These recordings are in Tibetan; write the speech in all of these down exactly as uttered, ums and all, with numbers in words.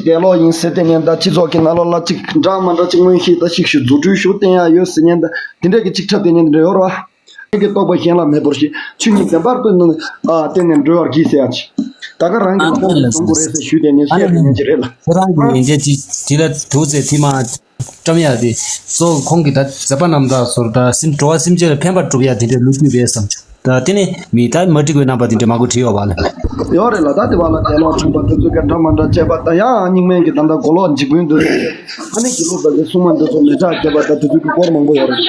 དེ་ལོག་ཡིན་ཟེར་དེ་ཉན་ད། སྤྱི་ཚོགས་ཀྱི་ནང་ལོགས་ལ་ཅིག་འདྲ་མ་འདྲ་ཅིག་མངོན་ཤེས་ད་ཤིག་ཤུ་རྫུ་འཕྲུལ་ཞུ་བསྟན་ཡ་ཡོད་ཟེར་ཉན་ད། དེ་འདྲས་ཀྱི་ཅིག་འཁྲབ་དེ་ཉན་དེ་འདྲ་ཡོད་ར། ཁྱེད་ཀྱི་རྟོགས་པ་གཞན་ལ་མེད་པར་ཤེས། ཆོས་ཉིད་བདེན་པར་སྟོན་ནས་ཨ་བསྟན་ནས་འགྲོ་བར་གྱིས་ཟེར་ཡ་ཅིག་ད་ག་རང་གི་ཨ་ལོ་ནི་ལ་བཟང་པོ་རེད་ཟེར་ཞུས་ཏེ་ནས་ཨ་བཤད་ལོ་དེ་ཉན་ཅིག་རེད་ལ། ཁོ་རང་གི་ཡན་ཆད་ཅིག་དེ་ལ་དུག་ཟེར་དེ་མ་བཀྲམ་ཡ་དེ་གཙོ་བོ་ཁོང་གི་ད་མཛད་པ་རྣམ་དག་ཟོར་ད་སེམས་འགྲོ་བ་སེམས་ཅན་ལ་ཕན་པ་སྒྲུབ་ཡ་དེ་འདྲའི་ལོ་རྒྱུས་རེད་བསམ་བྱུང་། ད་དེ་ནི་མི་ད་མ་འགྲིག་པའི་རྣམ་པ་དེ་འདྲ་མང་པོ་བྲིས་ཡོད་པ་ལ། ཡོད་རེད་ལ། ད་དེ་བ་ལ་དེ་ལོག་ཁྲོམ་པ་དེ་ཚོ་ག་འདྲ་མ་འདྲ་བྱས་པ་ད་ཡང་སྙིང་མེད་ཀྱི་ད་ལྟ་མགོ་ལོག་འཇིགས་སྐུལ་འདུག་ཨ་ནི་གི་ལུགས་པ་གི་སྲུང་མ་འདི་ཚོ་མེ་སྲེག་བརྒྱབ་པ་ད་དེ་ཚོ་གི་སྐོར་མང་པོ་ཡོད་རེད།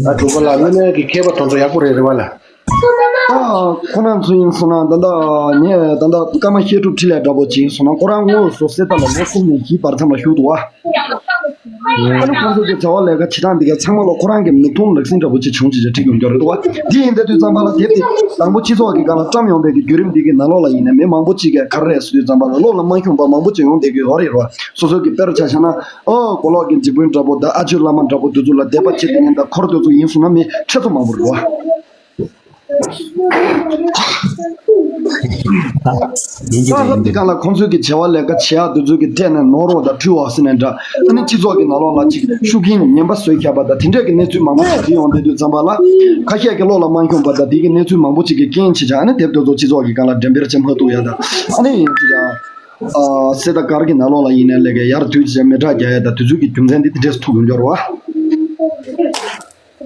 ད་གྲུབ་པ་ལ་དངོས་གནས་ཀྱི་མཁས་པ་དེ་ཚོ་ཡག་པོ་རེད་རེད་བ་ལ། ད་ཁོ་རང་ཚོ་ཡིན་སོང་ན་ད་ལྟ་ངས་ད་ལྟ་ཀརྨ་བཤད་སྒྲུབ་འཕྲིན་ལས་འདྲ་པོ་ཅིག་ཡིན་སོང་ན་ཁོ་རང་དངོས་སུ་གསེར་རྟ་ལ་ལོ་གསུམ་ནས་བཞིའི་བར་མཚམས་ལ་བཞུགས་འདུག་བ། ཨ་ནི་ཁོང་ཚོ་གི་བྱ་བ་ལས་ཀ་བྱེད་སྟངས་འདི་ག་ཚང་མ་ལ་ཁོ་རང་གི་མིག་མཐོང་ལག་ཟིན་འདྲ་པོ་ཅིག་བྱུང་ཅིག་ཅིག་ཡོང་རྒྱུ་རེད་བ། འདི་ཡིན་དེ་དུས་ཙམ་པ་ལ་དེབ་དེ་དང་པོ་སྤྱི་ཚོགས་ཀྱི་སྒང་ལ་བཀྲམ་ཡོང་བའི་གི་བརྒྱུད་རིམ་འདི་གི་ནང་ལོགས་ལ་ཡིན་ན་མི་མང་པོ་ཅིག་གིས་ག་རེ་རེད་ཟེར་དུས་ཙམ་པ་ལ་བློ་ལ་མ་ཤོང་པ་མང་པོ་ཅིག་ཡོང་བསྡད་ཀྱི་ཡོད་རེད་བ། སོ་སོ་གི་དཔེར་ཆ་བཞག་ན། ཨོ་མགོ་ལོག་གི་འཇིགས་སྐུལ་འདྲ་པོ་དང་ཨ་ཇོ་བླ་མ་འདྲ་པོ་དེ་ཚོ་ལ་དད་པ་བྱེད་དེ་ཉན་ད་འཁོར་དེ་ཚོ་ཡིན་སོང་ན་མི་ཁྲི་ཚོ་མང་པོ་རེད་བ། ཡིན་གྱི་རེད། ཡིན་གྱི་རེད། ད་ལྷག་དེ་གང་ལ་ཁོང་ཚོའི་གི་བྱ་བ་ལས་ཀ་བྱེད་ཡག་དེ་ཚོའི་གི་ཐད་ནས་ནོར་བ་དང་འཁྲུལ་བ་ཟེར་ནས་འདྲ། ཨ་ནི་སྤྱི་ཚོགས་ཀྱི་ནང་ལོགས་ལ་ཅིག་ཤུགས་རྐྱེན་ངན་པ་བཟོས་བཞག་པ་དང་དེ་འདྲས་ཀྱི་གནས་ཚུལ་མང་པོ་ཞིག་བྲིས་ཡོང་བསྡད་དུས་ཙམ་པ་ལ། ཁ་ཤས་ཀྱི་བློ་ལ་མ་ཤོང་པ་དང་དེ་གི་གནས་ཚུལ་མང་པོ་ཅིག་གི་རྐྱེན་བྱེད་ཅག་ཨ་ནི་དེབ་དེ་ཚོ་སྤྱི་ཚོགས་ཀྱི་སྒང་ལ་འགྲེམས་སྤེལ་བྱེད་མ་ཐུབ་ཡ་དང་། ཨ་ནི་ཡིན་ཅིག་ཡང་། ཨ་གསེར་རྟ་སྒར་གྱི་ནང་ལོགས་ལ་ཡིན་ནའི་ལས་ཀ་ཡར་དུས་ཅིག་མེ་སྲེག་རྒྱག་ཡ་དང་དེ་ཚོའི་གི་རྒྱུ་མཚན་འདི་དེ་འདྲས་སུ་ཐུག་ཡོང་འགྱུར་བ།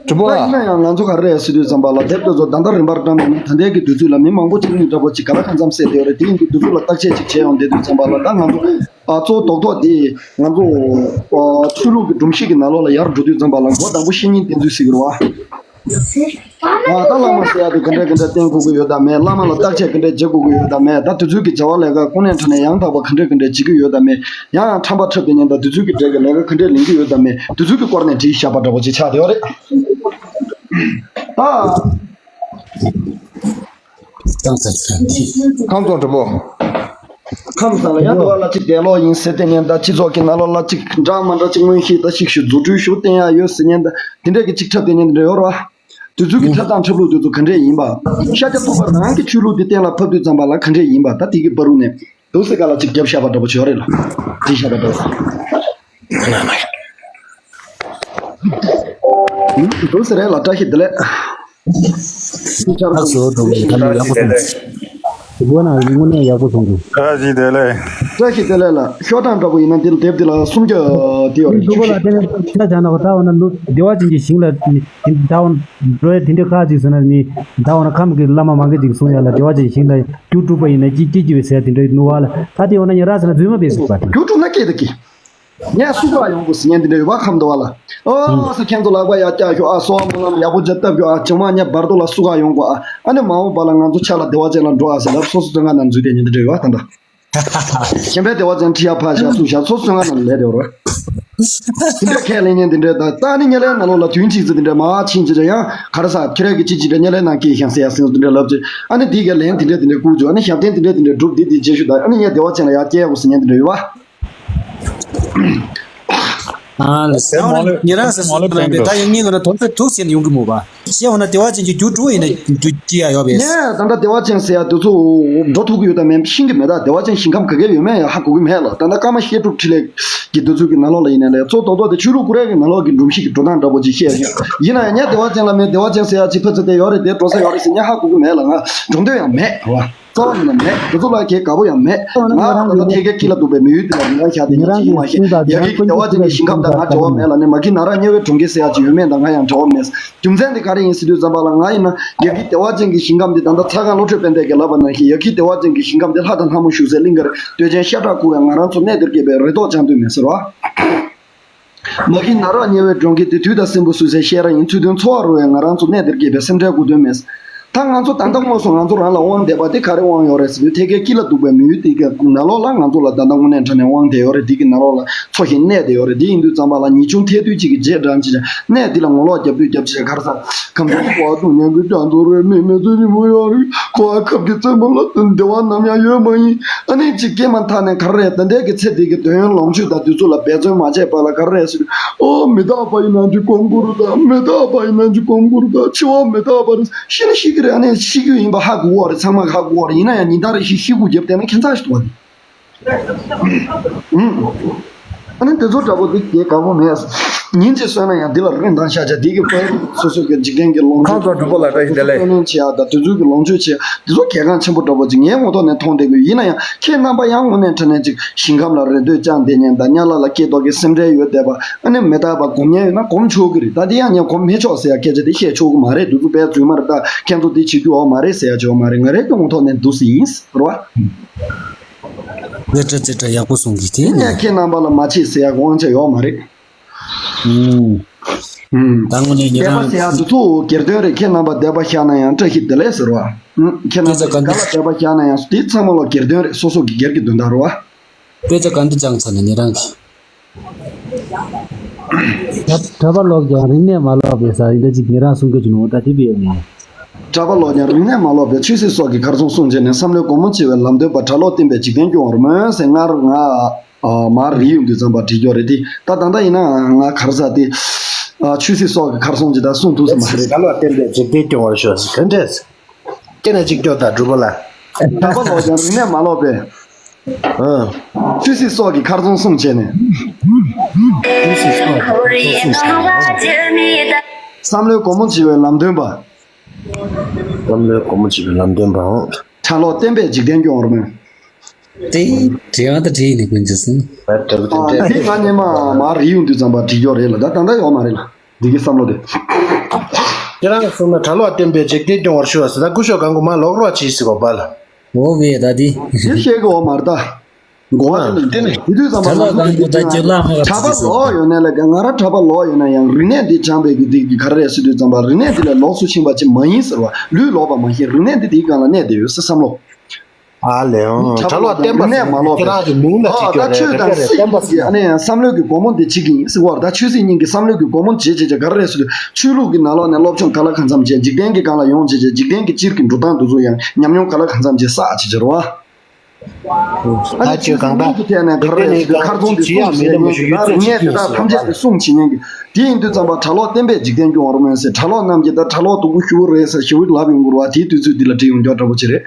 གྲུབ་པ། ད་ཡིན་ན་ཡང་ང་ཚོ་ག་རེ་རེད་ཟེར་དུས་ཙམ་པ་ལ་དེབ་དེ་ཚོ་ད་ལྟ་རིམ་པར་བཀྲམ་ནས་ད་ལྟའི་གི་དུས་ཚོད་ལ་མི་མང་པོ་ཅིག་གཉིས་འདྲ་པོ་ཅིག་ག་ལ་གང་འཚམ་བསད་བསྡད་ཡོད་རེད། དེ་ཡིན་དུས་དེ་ཚོ་ལ་བརྟག་དཔྱད་ཅིག་བྱས་ཡོང་བསྡད་དུས་ཙམ་པ་ལ་ད་ང་ཚོ་ཨ་གཙོ་བོ་རྡོག་རྡོག་དེ་ང་ཚོ་ཨ་ཆོས་ལུགས་ཀྱི་སྒྲོམ་གཞི་གི་ནང་ལོགས་ལ་ཡར་འགྲོ་དུས་ཙམ་པ་ལ་འགོ་དང་པོ་བཤེས་གཉེན་བསྟེན་ཚུལ་ཟེར་གྱི་རེད་བ། ཨ་ད་བླ་མ་ཟེར་ཡ་དེ་ག་འདྲས་ག་འདྲས་བསྟེན་དགོས་ཀྱི་ཡོད་དམ་མེད། བླ་མ་ལ་བརྟག་དཔྱད་ག་འདྲས་བྱེད་དགོས་ཀྱི་ཡོད་དམ་མེད། ད་དེ་ཚོའི་གི་བྱ་བ་ལས་ཀ་ཀུན་ནས་ཕྲ་ནས་ཡང་དག་པ་ག་འདྲས་ག་འདྲས་བྱེད་ཀྱི་ཡོད་དམ་མེད། ཡང་ཡང་ཁྲམ་པ་འཁྲབ་དེ་ཉན་ད་དེ་ཚོའི་གི་གྲས་ཀྱི་ལས་ཀ་ག་འདྲས་ལེན་གྱི་ཡོད་དམ་མེད། དེ་ཚོའི་གི་སྐོར་ནས་བྲིས་བཞག་པ་འདྲ་པོ་ཅིག་ཆགས་བསྡད་ཡོད་རེད། ད། ཁམས་བཟང་གྲུབ་པོ། ཁམས་བཟང་ལ་ཡང་དུ་བ་ལ་ཅིག་དེ་ལོག་ཡིན་ཟེར་དེ་ཉན་ད། སྤྱི་ཚོགས་ཀྱི་ནང་ལོགས་ལ་ཅིག་འདྲ་མ་འདྲ་ཅིག་མངོན་ཤེས་ད་ཤིག་ཤུ་རྫུ་འཕྲུལ་ཞུ་བསྟན་ཡ་ཡོད་ཟེར་ཉན་ད། དེ་འདྲས་ཀྱི་ཅིག་འཁྲབ་དེ་ཉན་དེ་འདྲ་ཡོད་ར། དེ་ཚོའི་གི་འཁྲབ་སྟངས་འཁྲབ་ལུགས་དེ་ཚོ་ག་འདྲས་ཡིན་པ། ཤཱཀྱ་ཐུབ་པ་རང་གི་ཆོས་ལུགས་དེ་གཏན་ལ་ཕབ་དུས་ཙམ་པ་ལ་ག་འདྲས་ཡིན་པ་ད་དེ་གི་བར་རུ་ནས། དུ་སེ་ག་ལ་ཅིག་རྒྱབ་བཞག་པ་འདྲ་པོ་ཅིག་ཡོད་རེད་ལ། བྲིས་བཞག་པ་འདྲ་པོ། དུ་སེ་རེད་ལ་བཀྲ་ཤིས་བདེ་ལེགས། ཁ་སོ་དུ་ད་ལོ་ཡག་པོ་སོང་། དུ་ན་དངོས་གནས་ཡག་པོ་སོང་དུ། བཀྲ་ཤིས་བདེ་ལེགས། བཀྲ་ཤིས་བདེ་ལེགས་ལ་ཤོག་གྲངས་འདྲ་པོ་ཡིན་ན་འདིར་དེབ་འདི་ལ་སུམ་བརྒྱ་དེ་ཡོད་རེད། དུ་བ་ལ་དེ་ནས་ཆ་ཆ་ན་གོ་ད་འོ་ན་ལུ་བདེ་བ་ཅན་གྱི་ཞིང་ལ་ནི་ད་འོ་འགྲོ་ཡ་དེ་འདྲ་ཁག་ཅིག་སོང་ན་ནི་ད་འོ་ན་ཁམས་ཀྱི་བླ་མ་མང་གི་ཅིག་གསུང་ཡ་ལ་བདེ་བ་ཅན་གྱི་ཞིང་ལ་རྒྱུ་དཀྲུགས་པ་ཡིན་ན་ཅི་ཅི་ཅི་བའི་ཟེར་དེ་འདྲ་ནུ་བ་ལ་ད་དེ་འོ་ན་ཉེ་ར་ཟེར་ན་རྫུན་མ་བས་སུ་པ་དེ། རྒྱུ་དཀྲུགས་ན་སྐད་དེ་ཀི། ངས་སུ་ག་ཡོང་གོ་ཟེར་ཉན་དེ་འདྲ་ཡོད་པ་ཁམས་དུ་བ་ལ། ཨོ་ས་ཁྱེད་ཚོ་ལག་པ་ཡ་བཀྱག་ཤོག་ཨ་སོ་མ་ལམ་ཡག་པོ་ཇ་བཏབ་ཤོག་ཨ་ཅང་མ་ཉ་བར་དོ་ལ་སུ་ག་ཡོང་གོ་ཨ་ཨ་ནི་མ་འོངས་པ་ལ་ང་ཚོ་ཆ་ལ་བདེ་བ་ཅན་ལ་འགྲོ་ཨ་ཟེར་ལབ་སོ་སོ་ཚོ་ང་ནང་འཛུལ་དེ་ཉན་དེ་འདྲ་ཡོད་པ་ད་འདྲ། གཞན་པའི་བདེ་བ་ཅན་ཁྲི་ཡ་ཕ་ཞག་སུ་ཞག་སོ་སོ་ང་ནང་ལས་དེ་བར། དེ་འདྲ་ཁས་ལེན་ཉན་དེ་འདྲ་ད་ད་ནི་ཉ་ལས་ནང་ལོགས་ལ་དུས་ཅིག་ཙི་དེ་འདྲ་མ་ཕྱིན་ཅི་ར་ཡང་ག་ར་ས་ཁྱེད་ར་གི་ཅི་ཅི་འདྲ་ཉ་ལས་ནང་སྐྱེས་ཤང་ཟེར་ཡ་སེང་སོ་དེ་འདྲ་ལབ་ཅི་ཨ་ནི་དེ་ག་ལན་དེ་འདྲ་དེ་འདྲ་བསྐུར་ཅོ་ཨ་ནི་ཞབས་བརྟན་དེ་འདྲ་དེ་འདྲ་སྒྲུབ་དེ་དེ་རྗེས་ཤུ་ད་ཨ་ནི་ཉ་བདེ་བ་ཅན་ལ་ཡ་སྐྱེ་དགོས་ཟེར་ཉན་དེ་འདྲ་ཡོད་པ། ཨ་ལ་ཟེར་བ་ནི་ཉེ་རང་ཟེར་སོང་ན་ད་ཡང་ངའི་ངོ་ན་དོན་དག་ཐུག་ཟེར་ནས་ཡོང་གི་མོ་བ་ཤེས་འོ་ན་བདེ་བ་ཅན་གྱི་རྒྱུ་དྲུག་ཡིན་ན་རྒྱུ་ཅི་ཡ་ཡོད་པས། ངས་ད་ལྟ་བདེ་བ་ཅན་ཟེར་ཡ་དེ་ཚོ་འགྲོ་ཐུབ་ཀྱི་ཡོད་དམ་མེད་ཤེས་ཀྱི་མེད། ད་བདེ་བ་ཅན་ཞིང་ཁམས་ག་གེ་ཡོད་མེད་ཡ་ཧ་གོ་གི་མེད་ལ། ད་ལྟ་ཀརྨ་བཤད་སྒྲུབ་འཕྲིན་ལས་ཀྱི་དེ་ཚོ་གི་ནང་ལོགས་ལ་ཡིན་ན་ལས་གཙོ་དོག་དོག་དེ་ཆོས་ལུགས་ཀུ་རེ་གི་ནང་ལོགས་ཀྱི་སྒྲོམ་གཞི་གི་འགྲོ་སྟངས་འདྲ་པོ་ཅིག་བཤད་ཡ་ཡིན་ན་ཡང་ངས་བདེ་བ་ཅན་ལ་མེད་བདེ་བ་ཅན་ཟེར་ཡ་ཅིག་ཕ་ཚ་དེ་ཡོད་རེད་དེ་འགྲོ་ས་ཡོད་རེད་ཟེར་ངས་ཧ་གོ་གི་མེད་ལ་ང་འགྲོ་འདོད་ཡང་མེད་ལ། རྩ་བ་ནས་མེད། དེ་ཚོ་ལ་གའི་དགའ་པོ་ཡང་མེད། ང་ད་ལྟ་ཐད་ཀའི་སྐྱིད་ལ་སྡུག་པའི་མི་ཡུལ་དེ་ལ་ང་བཞག་དེ་ཉིད་ཅིག་མ་ཤེས། ཡ་གི་བདེ་བ་ཅན་གྱི་ཞིང་ཁམས་དང་ང་འབྲེལ་བ་མེད་ལ་ནི་མ་གི་ན་ར་དམྱལ་བའི་གྲོང་ཁྱེར་ཟེར་ཡ་ཅིག་ཡོད་མེད་དང་ང་ཡང་འབྲེལ་བ་མེད། རྒྱུ་མཚན་དེ་ག་རེ་ཡིན་ཟེར་དུས་ཙམ་པ་ལ་ང་ཡིན་ན་ཡ་གི་བདེ་བ་ཅན་གྱི་ཞིང་ཁམས་དེ་ད་ལྟ་ཚ་གང་བློ་གྲོས་དཔལ་ལྡན་གྱིས་ལབ་པ་ནང་བཞིན་ཡ་གི་བདེ་བ་ཅན་གྱི་ཞིང་ཁམས་དེ་ལྷ་དང་ལྷ་མོ་བཞུགས་སའི་གླིང་གར་འདོད་ཅན་ཤ་ཁྲག་ཁུ་བའི་ང་རང་ཚོ་གནས་དེར་སྐྱེས་པའི་རེ་དོགས་བཅང་འདོད་མེད་ཟེར་བ། མ་གི་ན་ར་དམྱལ་བའི་གྲོང་ཁྱེར་དེ་དུས་དང་སྲིན་པོ་བསུ་སའི་བཤས་ར་ཡིན་ཚུལ་དོན་འཚོ་བ་རོལ་བའི་ང་རང་ཚོ་གནས་དེར་སྐྱེས་པའི་སེམས་ཁྲལ་དགོས་དོན་མེད། ད་ང་ཚོ་ད་ལྟ་དངོས་སུ་ང་ཚོ་རང་ལ་དབང་བསྡད་པ་དེ་ག་རེ་དབང་ཡོད་རེད་ཟེར་དུས་ཐད་ཀའི་སྐྱིད་ལ་སྡུག་པའི་མི་ཡུལ་དེ་གའི་ནང་ལོགས་ལ་ང་ཚོ་ལ་ད་ལྟ་དངོས་གནས་དྲང་གནས་དབང་བསྡད་ཡོད་རེད། དེ་གི་ནང་ལོགས་ལ་འཚོ་ཞིང་གནས་བསྡད་ཡོད་རེད། དེ་ཡིན་དུས་ཙམ་པ་ལ་ཉིན་ཆུང་ཐལ་དུས་གཅིག་གི་རྗེས་འབྲང་ཅིག་གནས་དེ་ལ་ངོ་ལོག་རྒྱབ་དུས་རྒྱབ་ཅིག་ག་རེ་ཟ་གམ་ཚོ་བ་དུ་ཉན་དུས་ཀྱང་ཚོ་རེད་མི་མི་ཚོ་ཉིན་མོ་ཡོད་རེད་ཁོ་ཨ་ཁབ་ཀྱི་བཙན་པོ་ལ་དོན་བདེ་བ་ནམ་ཡང་ཡོད་མ་ཡིན། ཨ་ནི་གཅིག་སྐྱེས་མ་ཐག་ནས་ག་རེ་རེད། ད་ལྟའི་གི་ཚེ་འདི་གི་དོན་ཡོད་ལོངས་སྤྱོད་དང་དུས་ཚོད་ལ་འབད་བརྩོན་མ་བྱས་པ་ལ་ག་རེ་རེད་ཟེར། ཨོ་མི་རྟག་པ་ཡིན་ན་འདི་གོམ་བུར་དང་མི་རྟག་པ་ཡིན་ན་འདི་གོམ་བུར་དང་འཆི་བ་མི་རྟག་པ་རེད་ཤི་ན་ཤི་གི་རེད། ཨ་ནི་ཤི་རྒྱུ་ཡིན་པ་ཧ་གོ་བ་རེད། ཚང་མ་ཧ་གོ་བ་རེད། ཡིན་ན་ཡང་ཉིན་ལྟར་རེ་ཤི་ཤི་དགོས་རྒྱབ་བསྡད་ན་ཁྱད་མཚར་ཞིག་འདུག་བ་ནི། ཨ་ནི་དེ་ཚོ་འདྲ་པོ་འདི་རྒྱལ་དགའ་པོ་མེད། ཉིན་གཅིག་གསོན་ན་ཡང་འདི་ལ་རིན་ཐང་ཤ་ཆ་འདི་གི་དཔལ་སོ་སོ་གི་འཇིག་རྟེན་གྱི་ལོངས་ཁང་སྤྱོད་ཚོགས་གྲུབ་པ་ལ་བཀྲ་ཤིས་བདེ་ལེགས། བརྩོན་ལེན་བྱེད་ཡག་དང་དུས་ཚོད་ཀྱི་ལོངས་སྤྱོད་བྱེད་ཡག་འདི་ཚོ་གལ་འགངས་ཆེན་པོ་འདྲ་པོ་ཅིག་ངའི་ངོ་ཐོག་ནས་མཐོང་བསྡད་ཀྱི་ཡོད། ཡིན་ན་ཡང་ཁྱེད་རྣམ་པ་ཡང་དངོས་གནས་དྲང་གནས་ཅིག་ཞིང་ཁམས་ལ་རེ་ལྟོས་བཅངས་བསྡད་མཁན་དང་དམྱལ་བ་ལ་སྐྱེ་དོགས་ཀྱི་སེམས་ཁྲལ་ཡོད་བསྡད་པ། ཨ་ནི་མི་རྟག་པ་སྒོམ་མཁན་ཡོད་ན་སྒོམ་ཆོག་གི་རེད། ད་འདི་ཡང་ངས་སྒོམ་མི་ཆོག་ཟེར་ཡག་སྐད་ཆ་དེ་བཤད་ཆོག་གི་མ་རེད། འདི་ཚོ་དཔེ་རྫུན་མ་རེད། ད་ཁྱེད་ཚོ་འདི་བྱེད་རྒྱུ་ཡོད་མ་རེད་ཟེར་ཡག་ཅིག་ཡོད་མ་རེད། ང་རའི་ངོ་ཐོག་ནས་འདུག་སེ་ཡིན་རེད་བ། ཙེ་ཏྲ་ཙེ་ཏྲ་ཡག་པོ་གསུང་གི་ཁྱེད་ངས་ནས། ཁྱེད་རྣམ་པ་ལ་མ་བྱེད་ཟེར་ཡག་དབང་ཆ་ཡོད་མ་རེད། ཨུམ། ཨུམ། ད་དངོས་གནས་ཉེ་དད་པ་རང་ཟེར་ཡག་འདི་ཚོ་སྒེར་དོན་རེད། ཁྱེད་རྣམ་པ་དད་པ་བཞག་ན་ཡང་བཀྲ་ཤིས་བདེ་ལེགས་ཟེར་བ། ཨུམ། ཁྱེད་རྣམ་པ་ག་ལ་དད་པ་བཞག་ན་ཡང་དེ་ཚང་མ་ལ་སྒེར་དོན་རེད། སོ་སོ་གི་སྒེར་གྱི་དོན་དག་རེད་བ། དཔེ་ཆ་ག་འདི་སྦྱངས་ཚར་ནས་ཉེ་རང་གིས། ད་གྲྭ་པ་ལོག་ཀྱང་རིག་གནས་མ་ལོག་པའི་ས་ཡིན་ད་ཅིག་ཉེ་རང་གསུང་གི་བྱུང་བ་ད་དེ་བས་ངས། གྲྭ་པ་ལོག་ཀྱང་རིག་གནས་མ་ལོག་པའི་ཆོས་སྲིད་སོགས་ཀྱི་ཁར་སོང་གསུངས་བྱས་ནས་བསམ་བློའི་སྒོ་མོ་འབྱེད་པའི་ལམ་སྟོན་པ། གྲྭ་ལོག་བསྟན་པས་འཇིག་རྟེན་སྐྱོང་བར་སྨོན་ཟེར་སྔར་ང་ཨ་མར་རིལ་ཡོང་དུས་ཙམ་པ་བྲིས་ཀྱོག་རེད་དེ། ད་ད་ལྟ་ཡིན་ན་ང་གར་ས་དེ་ཨ་ཆོས་སྲིད་སོགས་ཀྱི་ཁར་སོང་ཅི་ད་གསུང་ཐུབ་ས་མ་རེད། གྲྭ་ལོག་བསྟན་པས་འཇིག་རྟེན་སྐྱོང་བར་ཤོག་ཟེར་ག་འདྲས། སྐྱེ་ནས་གཅིག་སྐྱོ་དང་སྒྲུབ་པ་ལ། གྲྭ་པ་ལོག་ཀྱང་རིག་གནས་མ་ལོག་པས། ཨ། ཆོས་སྲིད་སོགས་ཀྱི་ཁར་སོང་གསུངས་བྱས་ནས། ཆོས་སྲིད་སོགས་ཀྱི་ཁར་སོང་གསུངས་བྱས་ནས། བསམ་བློའི་སྒོ་མོ་འབྱེད་པའི་ལམ་སྟོན་པ། བསམ་བློའི་སྒོ་མོ་འབྱེད་པའི་ལམ་སྟོན་པའོ། གྲྭ་ལོག་བསྟན་པས་འཇིག་རྟེན་སྐྱོང་བར་སྨོན། དེ་དྲི་བ་དང་དྲིས་ནས་ཀུན་གྱིས་ཟིན། ཨ་དེ་ང་སྔོན་མ་མར་རིལ་ཡོང་དུས་ཙམ་པ་བྲིས་ཀྱོག་རེད་ལ། ད་ད་ལྟ་ཡོད་མ་རེད་ལ། འདི་གི་བསམ་བློ་དེ། ཁྱེད་རང་གསུངས་ན་གྲྭ་ལོག་བསྟན་པས་འཇིག་རྟེན་སྐྱོང་བར་ཤོག་ཟེར་ད་སྐུ་ཞབས་གང་གོ་མ་ལོག་རོགས་བྱེད་ཟེར་བ་པ་ལ། འོ་བས་ད་དེ། དེ་བཤད་གི་འོ་མར་ད། གོ་བ་དེ་ནི་དེ་ནི་དེ་དུས་ཙམ་པ་གྲྭ་ལོག་དང་གོ་ད་ཁྱོད་ལ་ཧ་གྲྭ་པ་ལོག་ཡོད་ནས་ལ་ང་ར་གྲྭ་པ་ལོག་ཡོད་ན་ཡང་རིག་གནས་འདི་སྦྱངས་པའི་གི་འདི་གི་ག་རེ་རེད་ཟེར་དུས་ཙམ་པ་རིག་གནས་འདི་ལས་ལོགས་སུ་ཕྱིན་པ་ཅིག་མ་ཡིན་ཟེར་བ། ལུས་ལོག་པ་མ་ཤེས་རིག་གནས་འདི་དེའི་སྒང་ལ་གནས་བསྡད་ཡོད་ཟེར་བསམ་བློ། ཨ་ལས་ཨང་གྲྭ་ལོག་བསྟན་པ་ཟེར་ན་ཁྱེད་རང་གི་མུན་ནས་མ་ལོག་པའི་ཁྱེད་རང་གི་མིང་ལ་ཨ་ཅིག་ད་སྐྱོན་རེད་ཆོས་དང་སྲིད་ཀྱི་ཨ་ནི་ཡང་བསམ་བློའི་གི་སྒོ་མོ་འདི་གཅིག་ཡིན་ཟེར་བར་ད་ཆོས་སྲིད་གཉིས་ཀྱི་བསམ་བློའི་གི་སྒོ་མོ་འབྱེད་བྱེད་ཅེས་ག་རེ་རེད་ཟེར་དུས་ཆོས་ལུགས་ཀྱི་ནང་ལོགས་ནས་སློབ་སྦྱོང་ག་ལ་གང་འཚམ་བྱས་འཇིག་རྟེན་གྱི་སྒང་ལ་ཡོང་བྱས་བྱས་འཇིག་རྟེན་གྱི་སྤྱིར་གྱི་འགྲོ་སྟངས་འདི་ཚོ་ཡང་ཉམས་མྱོང་ག་ལ་གང་འཚམ་བྱས་བསགས་བྱས་བྱས་རོ། ཨ་ད་ནི་ཆོས་ཆོས་སྲིད་གང་གཉིས་ཀྱི་ཐད་ནས་ག་རེ་རེད་ཟེར་དུས་ཁར་ཚོང་འདི་གསུང་བྱེད་མཁན་གྱི་ད་རིག་གནས་དེ་དག་ཐམས་ཅད་ཀྱི་གསུང་བྱེད་མཁན་གྱི་དེ་ཡིན་དུས་ཙམ་པ་གྲྭ་ལོག་བསྟན་པས་འཇིག་རྟེན་སྐྱོང་བར་སྨོན་ཟེར་གྲྭ་ལོག་རྣམས་ཀྱིས་ད་གྲྭ་ལོག་སྡུག་པོ་ཞེ་པོ་རེད་ཟེར་ཞེ་པོ་ལབ་ཡོང་གི་རེད་བ། དེའི་དུས་ཚོད་འདི་ལ་བྲིས་ཡོང་ཀྱོག་འདྲ་པོ་ཅིག་རེད།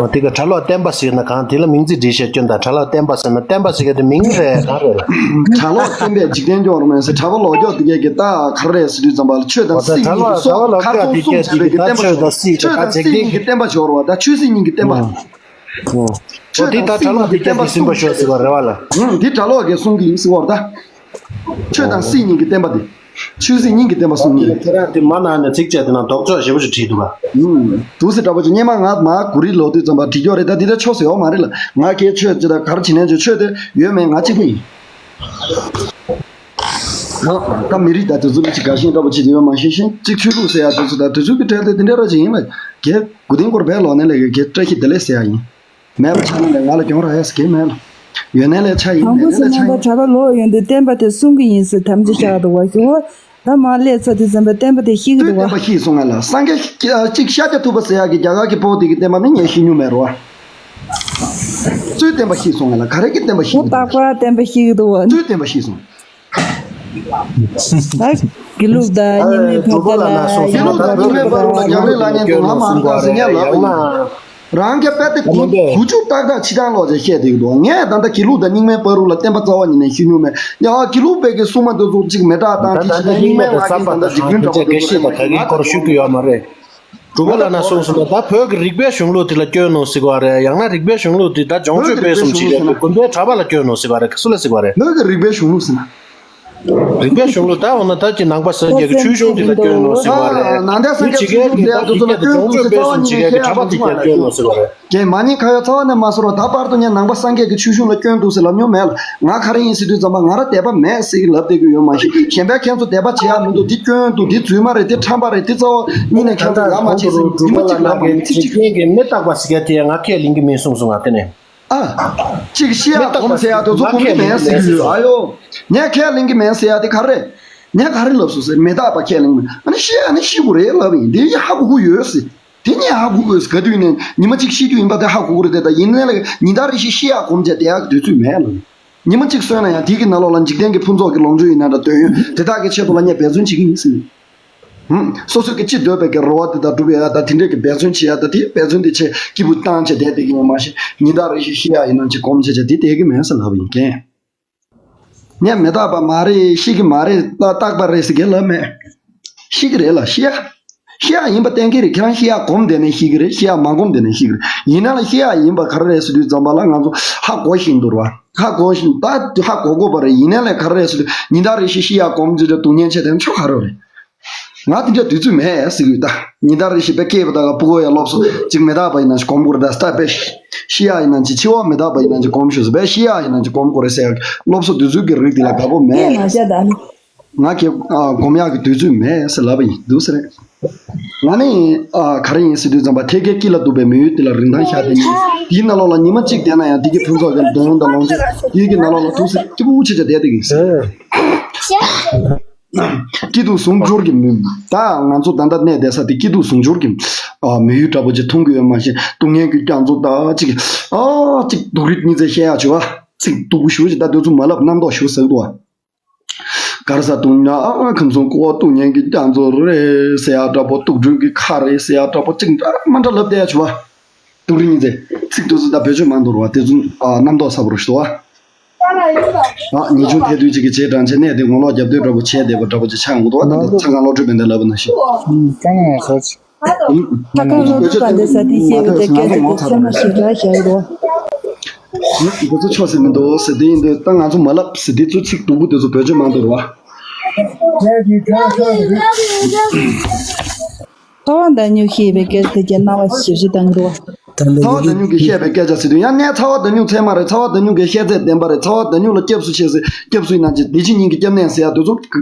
ཨ་དེ་ག་གྲྭ་ལོག་བསྟན་པ་ཟེར་ན་གང་དེ་ལ་མིང་ཚིག་འབྲི་བཤད་སྐྱོན་དང་གྲྭ་ལོག་བསྟན་པ་ཟེར་ན་བསྟན་པ་ཟེར་མཁན་དེ་མིང་རེད་གང་རེད། གྲྭ་ལོག་བསྟན་པས་འཇིག་རྟེན་སྐྱོང་བར་སྨོན་ཟེར་གྲྭ་པ་ལོག་ཀྱོག་དེ་གས་ཀྱི་ད་ག་རེ་རེད་ཟེར་དུས་ཙམ་པ་ལ་ཆོས་དང་སྲིད་གཉིས་ཀྱི་སོགས་ཁ་སྲུང་བྱེད་པའི་གི་ད་ཆོས་དང་སྲིད་ཀྱི་ད་འཇིག་རྟེན་གྱི་བསྟན་པ་ཤོར་བ་ད་ཆོས་སྲིད་གཉིས་ཀྱི་བསྟན་པ། ཨོ་དེ་ད་གྲྭ་ལོག་དེ་སྐད་ཀྱི་ཟིན་པ་ཤོག་ཟེར་བ་རེད་བ་ལ། ཧུམ་འདི་གྲྭ་ལོག་གིས་གསུང་གི་ཡིན་ཟེར་བ་རེད་ད། ཆོས་དང་སྲིད་གཉིས་ཀྱི་བསྟན་པ་དེ། ཆོས་སྲིད་གཉིས་ཀྱི་བསྟན་པ་གསུང་ངེས། ཁྱེད་རང་དེ་མ་ནང་ནས་ཚིགས་བཅད་དེ་ནང་ལྡོག་ཕྱོགས་ཞེ་པོ་ཞིག་བྲིས་འདུག་ག་ཧུམ་འདུག་སེ་འདྲ་པོ་ཅིག་སྔོན་མ་ང་མ་གུ་རི་ལོག་དུས་ཙམ་པ་བྲིས་ཀྱོག་རེད་ད། འདི་ད་ཕྱོགས་སུ་ཡོད་མ་རེད་ལ། ང་གའི་ཆོས་ཅི་ད་གར་བྱེད་ནས་ཆོས་ཆོས་དེ་ཡོད་མེད་ང་གཅིག་པུ་ཡིན། ད་མི་རིགས་ད་དེ་ཚོ་ལ་ཅིག་དགའ་ཞེན་འདྲ་པོ་ཅིག་ཡོད་མ་ཤེས་ཤིང་གཅིག་ཆོས་ལུགས་ཟེར་ཡ་དེ་ཚོ་ད་དེ་ཚོའི་གི་གྲས་དེ་དེ་འདྲ་ར་ཅིག་ཡིན་ལ། གའི་གུ་དིང་སྐོར་བས་ལོག་ནས་ལས་གའི་གའི་བཀྲ་ཤིས་བདེ་ལེགས་ཟེར་ཡ་ཡིན། མེད་པ་ཆགས་ན་ལས་ང་ལ་གྱོང་རག་ཡས་གེ་མེད་ལ། ཡོད་ན་ལས་ཆ་ཡིན་དང་མེད་པོ་ན་ལས་ཆ་ཡིན། སེམས་པ་གྲྭ་པ་ལོག་ཡོང་དུས་བསྟན་པ་དེ་གསུང་གི་ཡིན་ཟེར་དམ་བཅའ་བཞག་འདུག་བ་ཞུ། ད་མ་སླེབས་ཚར་དུས་བསྟན་པ་བསྟན་པ་དེ་ཤི་གི་འདུག་བ། བསྟན་པ་ཤི་སོང་ང་ལ་སངས་རྒྱས་གཅིག་ཤཱཀྱ་ཐུབ་པ་ཟེར་ཡག་གི་རྒྱ་གར་གྱི་ཕོ་དེ་གི་བསྟན་པ་ནི་ངས་ཤི་མྱོང་མེད་རོ། སུའི་བསྟན་པ་ཤི་སོང་ང་ལ་ག་རེ་གི་བསྟན་པ་ཤི་འོ་གི་འདུག་རྟག་པར་བསྟན་པ་ཤི་གི་འདུག་བ། སུའི་བསྟན་པ་ཤི་སོང་། ད་དགེ་ལུགས་དང་རྙིང་མའི་བར་དུ་ལ་ཡང་ན་རྒྱ་རི་ལ་ཉན་དུ་ང་མ་ང་ཟེར་ཉན་ལབ་ཡིན། རང་རྒྱ་དཔེ་དེ་དགུ་བཅུ་ཏག་ཏག་ཕྱི་ཐང་ལོག་ཅེས་བཤད་དེ་འདུག་ངས་ད་ལྟ་དགེ་ལུགས་དང་རྙིང་མའི་བར་དུ་ལ་བསྟན་པ་རྩ་བ་ཉིད་ནས་ཤེས་མྱོང་མེད། ཡ་དགེ་ལུགས་པའི་གི་སྲུང་མ་འདི་ཚོ་གཅིག་མེ་སྟག་བཏང་དེ་ཕྱི་ཐང་རྙིང་མའི་བར་དུ་ད་ལྟ་འཇིག་རྟེན་འདྲ་པོ་འདི་ཚོ་ལ་ང་ད་དགེ་བཤེས་དང་དགེ་རྒན་སྐོར་ཞུ་གི་ཡོད་མ་རེད། གྲུབ་པ་ལ་ན་གསུངས་སོང་ད་བོད་ཀྱི་རིག་པའི་གཞུང་ལུགས་དེ་ལ་སྐྱོན་ནོ་ཟེར་བ་རེད། ཡང་ན་རིག་པའི་གཞུང་ལུགས་དེ་ད་སྦྱོང་སྤྱོད་སྤེལ་གསུམ་བྱེད་པའི་དགོན་པའི་གྲྭ་པ་ལ་སྐྱོན་ནོ་ཟེར་བ་རེད། སུ་ལ་ཟེར་བ་རེད། བོད་ཀྱི་རིག་པའི་གཞུང་ལུགས་ཟེར་ན། རིག་པའི་གཞུང་ལུགས་ད་འོ་ན་ད་ཀྱི་ནང་པ་སངས་རྒྱས་ཀྱི་ཆོས་གཞུང་དེ་ལ་སྐྱོན་ནོ་ཟེར་བ་རེད། ནང་པ་སངས་རྒྱས་ཀྱི་ཆོས་གཞུང་དེ་ལ་དེ་ཚོ་ལ་སྐྱོན་འདུག་ཟེར་རྩ་བ་ཉིད་ནས་བཤད་ཡག་མི་འདུག་ལ། རྒན་མ་ཉིད་ཁ་ཡོད་རྩ་བ་ནས་མ་ཟེར་རོགས། ད་བར་དུ་ངས་ནང་པ་སངས་རྒྱས་ཀྱི་ཆོས་གཞུང་ལ་སྐྱོན་འདུག་ཟེར་ལབ་མྱོང་མེད་ལ། ང་ག་རེ་ཡིན་ཟེར་དུས་ཙམ་པ་ང་ར་དད་པ་མེད་ཟེར་གི་ལབ་བསྡད་ཀྱི་ཡོད་མ་གཞི་གཞན་པའི་ཁྱེད་ཚོ་དད་པ་བྱེད་ཡག་མི་འདུག་འདི་སྐྱོན་འདུག་འདི་རྫུན་མ་རེད་འདི་ཁྲམ་པ་རེད་འདི་རྩ་བ་ཉིད་ནས་ཁྱེད་ཚོ་ཡག་མ་བྱེད་ཟེར་ཉི་མ་གཅིག་ལབ་པ་ཡིན་ཚིག་གཅིག་རྒན་གྱི་མི་རྟག་པ་ཟེར་མཁན་དེ་ཡང་ང་ཁས་ལེན་གྱི་མིན་གསུངས་སོང་ང་དེ་ནས། ཨ། གཅིག་ཤི་ཡག་གོམས་ཟེར་ཡག་དེ་ཚོ་གོམས་ཀྱི་མེད་ཟེར་གྱི་ཡོད། ཨ་ཡོ། ངས་ཁས་ལེན་གྱི་མེད་ཟེར་ཡག་དེ་ག་རེ། ངས་ག་རེ་ལབ་སོང་ཟེར་མི་རྟག་པ་ཁས་ལེན་གྱི་མེད། ཨ་ནི་ཤི་ཨ་ནི་ཤི་དགོས་རེད་ལབ་ཡིན་དེ་ཡི་ཧ་གོ་གི་ཡོད་ཟེར། དེ་ནས་ཧ་གོ་དགོས་ག་དུས་ནས་ཉི་མ་གཅིག་ཤི་རྒྱུ་ཡིན་པ་དེ་ཧ་གོ་གི་རེད་དེ། ད་ཡིན་ནའི་ལ་ཉིན་ལྟར་རེ་བཞིན་ཤི་ཡག་གོམས་བྱས་བསྡད་ཡག་གི་དུས་ཚོད་མེད་ལ། ཉི་མ་གཅིག་གསོན་ན་ཡང་དེ་གི་ནང་ལོགས་ལ་འཇིག་རྟེན་གྱི་ཕུན་ཚོགས་ཀྱི་ལོངས་སྤྱོད་ཡིན་ན་འདྲ་དོན་ཡོད་དེ་དག་གི་ཆེད་དུ་ལ་ངས་འབད་བརྩོན་བྱེད་ཀྱི་ཡིན་ཟེར། ཧུམ། སོ་སོ་གི་ཅི་འདོད་པའི་གི་རེ་བ་དེ་དག་སྒྲུབ་ཡ་ད་དེ་འདྲས་ཀྱི་འབད་བརྩོན་བྱེད་ཡ་ད་དེ་འབད་བརྩོན་དེ་བྱེད་སྐྱིད་པོ་བཏང་བྱས་བསྡད་བསྡད་ཀྱི་ཡོད་མ་གཞི་ཉིན་ལྟར་རེ་བཞིན་ཤི་ཡ་ཡིན་ན་ཅིག་གོམས་བྱས་བྱས་དེ་བསྡད་ཀྱི་མེད་ཟེར་ལབ་པ་ཡིན་མཁན། ངས་མི་རྟག་པ་མ་རེད་ཤི་གི་མ་རེད་ད་རྟག་པ་རེད་ཟེར་གི་ལབ་མེད། ཤི་གི་རེད་ལ་ཤི་ཡ། ཤི་ཡ་ཡིན་པ་གཏན་འཁེལ་རེད། ཁྱེད་རང་ཤི་ཡ་གོམས་བསྡད་ནས་ཤི་གི་རེད། ཤི་ཡ་མ་གོམས་བསྡད་ནས་ཤི་གི་རེད། ཡིན་ན་ལ་ཤི་ཡ་ཡིན་པ་ག་རེ་རེད་ཟེར་དུས་ཙམ་པ་ལ་ང་ཚོ་ཧ་གོ་བཞིན་འདུག་ར། ཧ་གོ་བཞིན་ད་ཧ་གོ་དགོས་པ་རེད། ཡིན་ན་ལས་ག་རེ་རེད་ཟེར་དུས་ཉིན་ལྟར་རེ་ཤི་ཤི་ཡ་གོམས་ཀྱི་རེད། སྡུག་བསྔལ་ཆེ་དེ་ཆོ་ག་རེ་རེད། ང་དེ་འདྲ་དུས་ཚོད་མེད་ཟེར་གི་ཡོད་ད། ཉིན་ལྟར་རེ་ཞིག་པའི་སྐྱེས་པ་དག་ག་ཕྲུ་གུ་ཡ་སློབ་གསོ་གཅིག་མི་རྟག་པ་ཡིན་ན་ཞིག་གོམས་དགོས་རེད་ད། སྟབས་པས་ཤི་ཡ་ཡིན་ན་ཅིག་འཆི་བ་མི་རྟག་པ་ཡིན་ན་ཅིག་གོམས་ཤོག་ཟེར་བས་ཤི་ཡ་ཡིན་ན་ཅིག་གོམས་དགོས་རེད་ཟེར་ཡ་སློབ་གསོ་དུས་ཚོད་ཀྱི་རིགས་དེ་ལ་དགའ་པོ་མེད། ང་བཤད་ད་ནི། ང་གི་ཨ་གོམས་ཡག་གི་དུས་ཚོད་མེད་ཟེར་ལབ་པ་ཡིན་འདུག་ཟེར། ང་ནི་ཨ་ག་རེ་ཡིན་ཟེར་དུས་ཙམ་པ་ཐད་ཀའི་སྐྱིད་ལ་སྡུག་པའི་མི་ཡུལ་དེ་ལ་རིན་ཐང་བཞག་བསྡད་ནས་དེའི་ནང་ལོགས་ལ་ཉི་མ་གཅིག་བསྡད་ན་ཡང་དེ་གི་ཕུན་ཚོགས་ཀྱི་འདོད་ཡོན་དང་ལོངས་སྤྱོད་དེའི་གི་ནང་ལོགས་ལ་ཐུགས་སྲས་སྐྱིད་པོ་བྱེད་བྱ་བསྡད་བསྡད་ཀྱི་ཡིན་ཟེར། སྐྱིད་སྡུག་ཟུང་འབྱོར་གྱི་མི། ད་ང་ཚོ་ད་ལྟ་གནས་བསྡད་ས་དེ་སྐྱིད་སྡུག་ཟུང་འབྱོར་གྱི་ཨ་མི་ཡུལ་འདྲ་པོ་ཅིག་མཐོང་གི་ཡོད་མ་ཤེས། སྡུག་བསྔལ་གྱི་རྒྱ་མཚོ་ད་ཅིག་ཨ་ཅིག་སྡུག་རུས་གཉིས་ཚེ་བཤད་ཡག་བྱུང་བ་ཅིག་སྡུག་པོ་ཞུ་ཅིག་ད་དུས་ཚོད་མ་ལབ་རྣམ་རྟོག་ཞུ་ཟེར་འདུག་བ། གར་ས་སྡུག་བསྔལ་ཁམས་གསུམ་ཀོ་བ་སྡུག་བསྔལ་གྱི་རྒྱ་མཚོ་རེད་ཟེར་ཡག་འདྲ་པོ། སྡུག་སྦྲུལ་གྱི་ཁ་རེད་ཟེར་ཡག་འདྲ་པོ་ཅིག་འདྲ་མ་འདྲ་ལབ་བསྡད་ཡག་བྱུང་བ། སྡུག་རུས་གཉིས་ཚེ་ཚིག་དུས་ཚོད་ད་བེད་སྤྱོད་མ་འདུག་ར་བ་དེ་ཚོ་ཨ་རྣམ་རྟོག་ཚ་པོ་རུ་ཞུ་བ། ཨ་ཉིན་ཆུང་ཐལ་རྡུལ་གཅིག་གི་རྗེས་འབྲང་བྱས་ནས་དེ་ངོ་ལོག་རྒྱབ་སྡོད་འདྲ་པོ་བྱས་བསྡད་པ་འདྲ་པོ་ཅིག་ཆགས་ཡོང་གི་འདུག་བ། ད་ལྟ་ཚ་གང་བློ་གྲོས་དཔལ་ལྡན་ལབ་པ་ནང་བཞིན། ཨུམ། ད་གང་བློ་གྲོས་དཔལ་ལྡན་ཟེར་དེ་བཤད་པའི་དེ་སྐད་ཆ་དེ་ཚད་མ་ཞིག་ར་བཞག་ཡོད་དོ། འདི་ཚོ་ཆོག་ཟིན་མི་འདུག་ཟེར་དེ་ཡིན་དུས་ད་ང་ཚོ་མ་ལབ་ཟེར་དེ་ཚོ་ཚིག་སྡུག་པོ་དེ་ཚོ་བེད་སྤྱོད་མ་འདུག་ར་བ། ཚ་བ་མདའ་སྨྱུག་ཞེས་པའི་སྐད་ཆ་དེ་རྣ་བ་ཞིབ་ཞིབ་བཏང་གི་འདུག་བ། ཚ་བ་མདའ་སྨྱུག་གིས་བཤད་པའི་སྐད་ཆ་ཟེར་དུས་ཡང་ནས་ཚ་བ་མདའ་སྨྱུག་ཚད་མ་རེད། ཚ་བ་མདའ་སྨྱུག་གི་ཤེས་ཚད་ལྡན་པ་རེད། ཚ་བ་མདའ་སྨྱུག་ལ་སྐྱབས་སུ་མཆི་ཟེར་སྐྱབས་སུ་ཡིན་ན་ཅི་བདེ་སྐྱིད་སྙིང་གི་སྐྱབས་གནས་ཟེར་ཡ་དེ་ཚོ་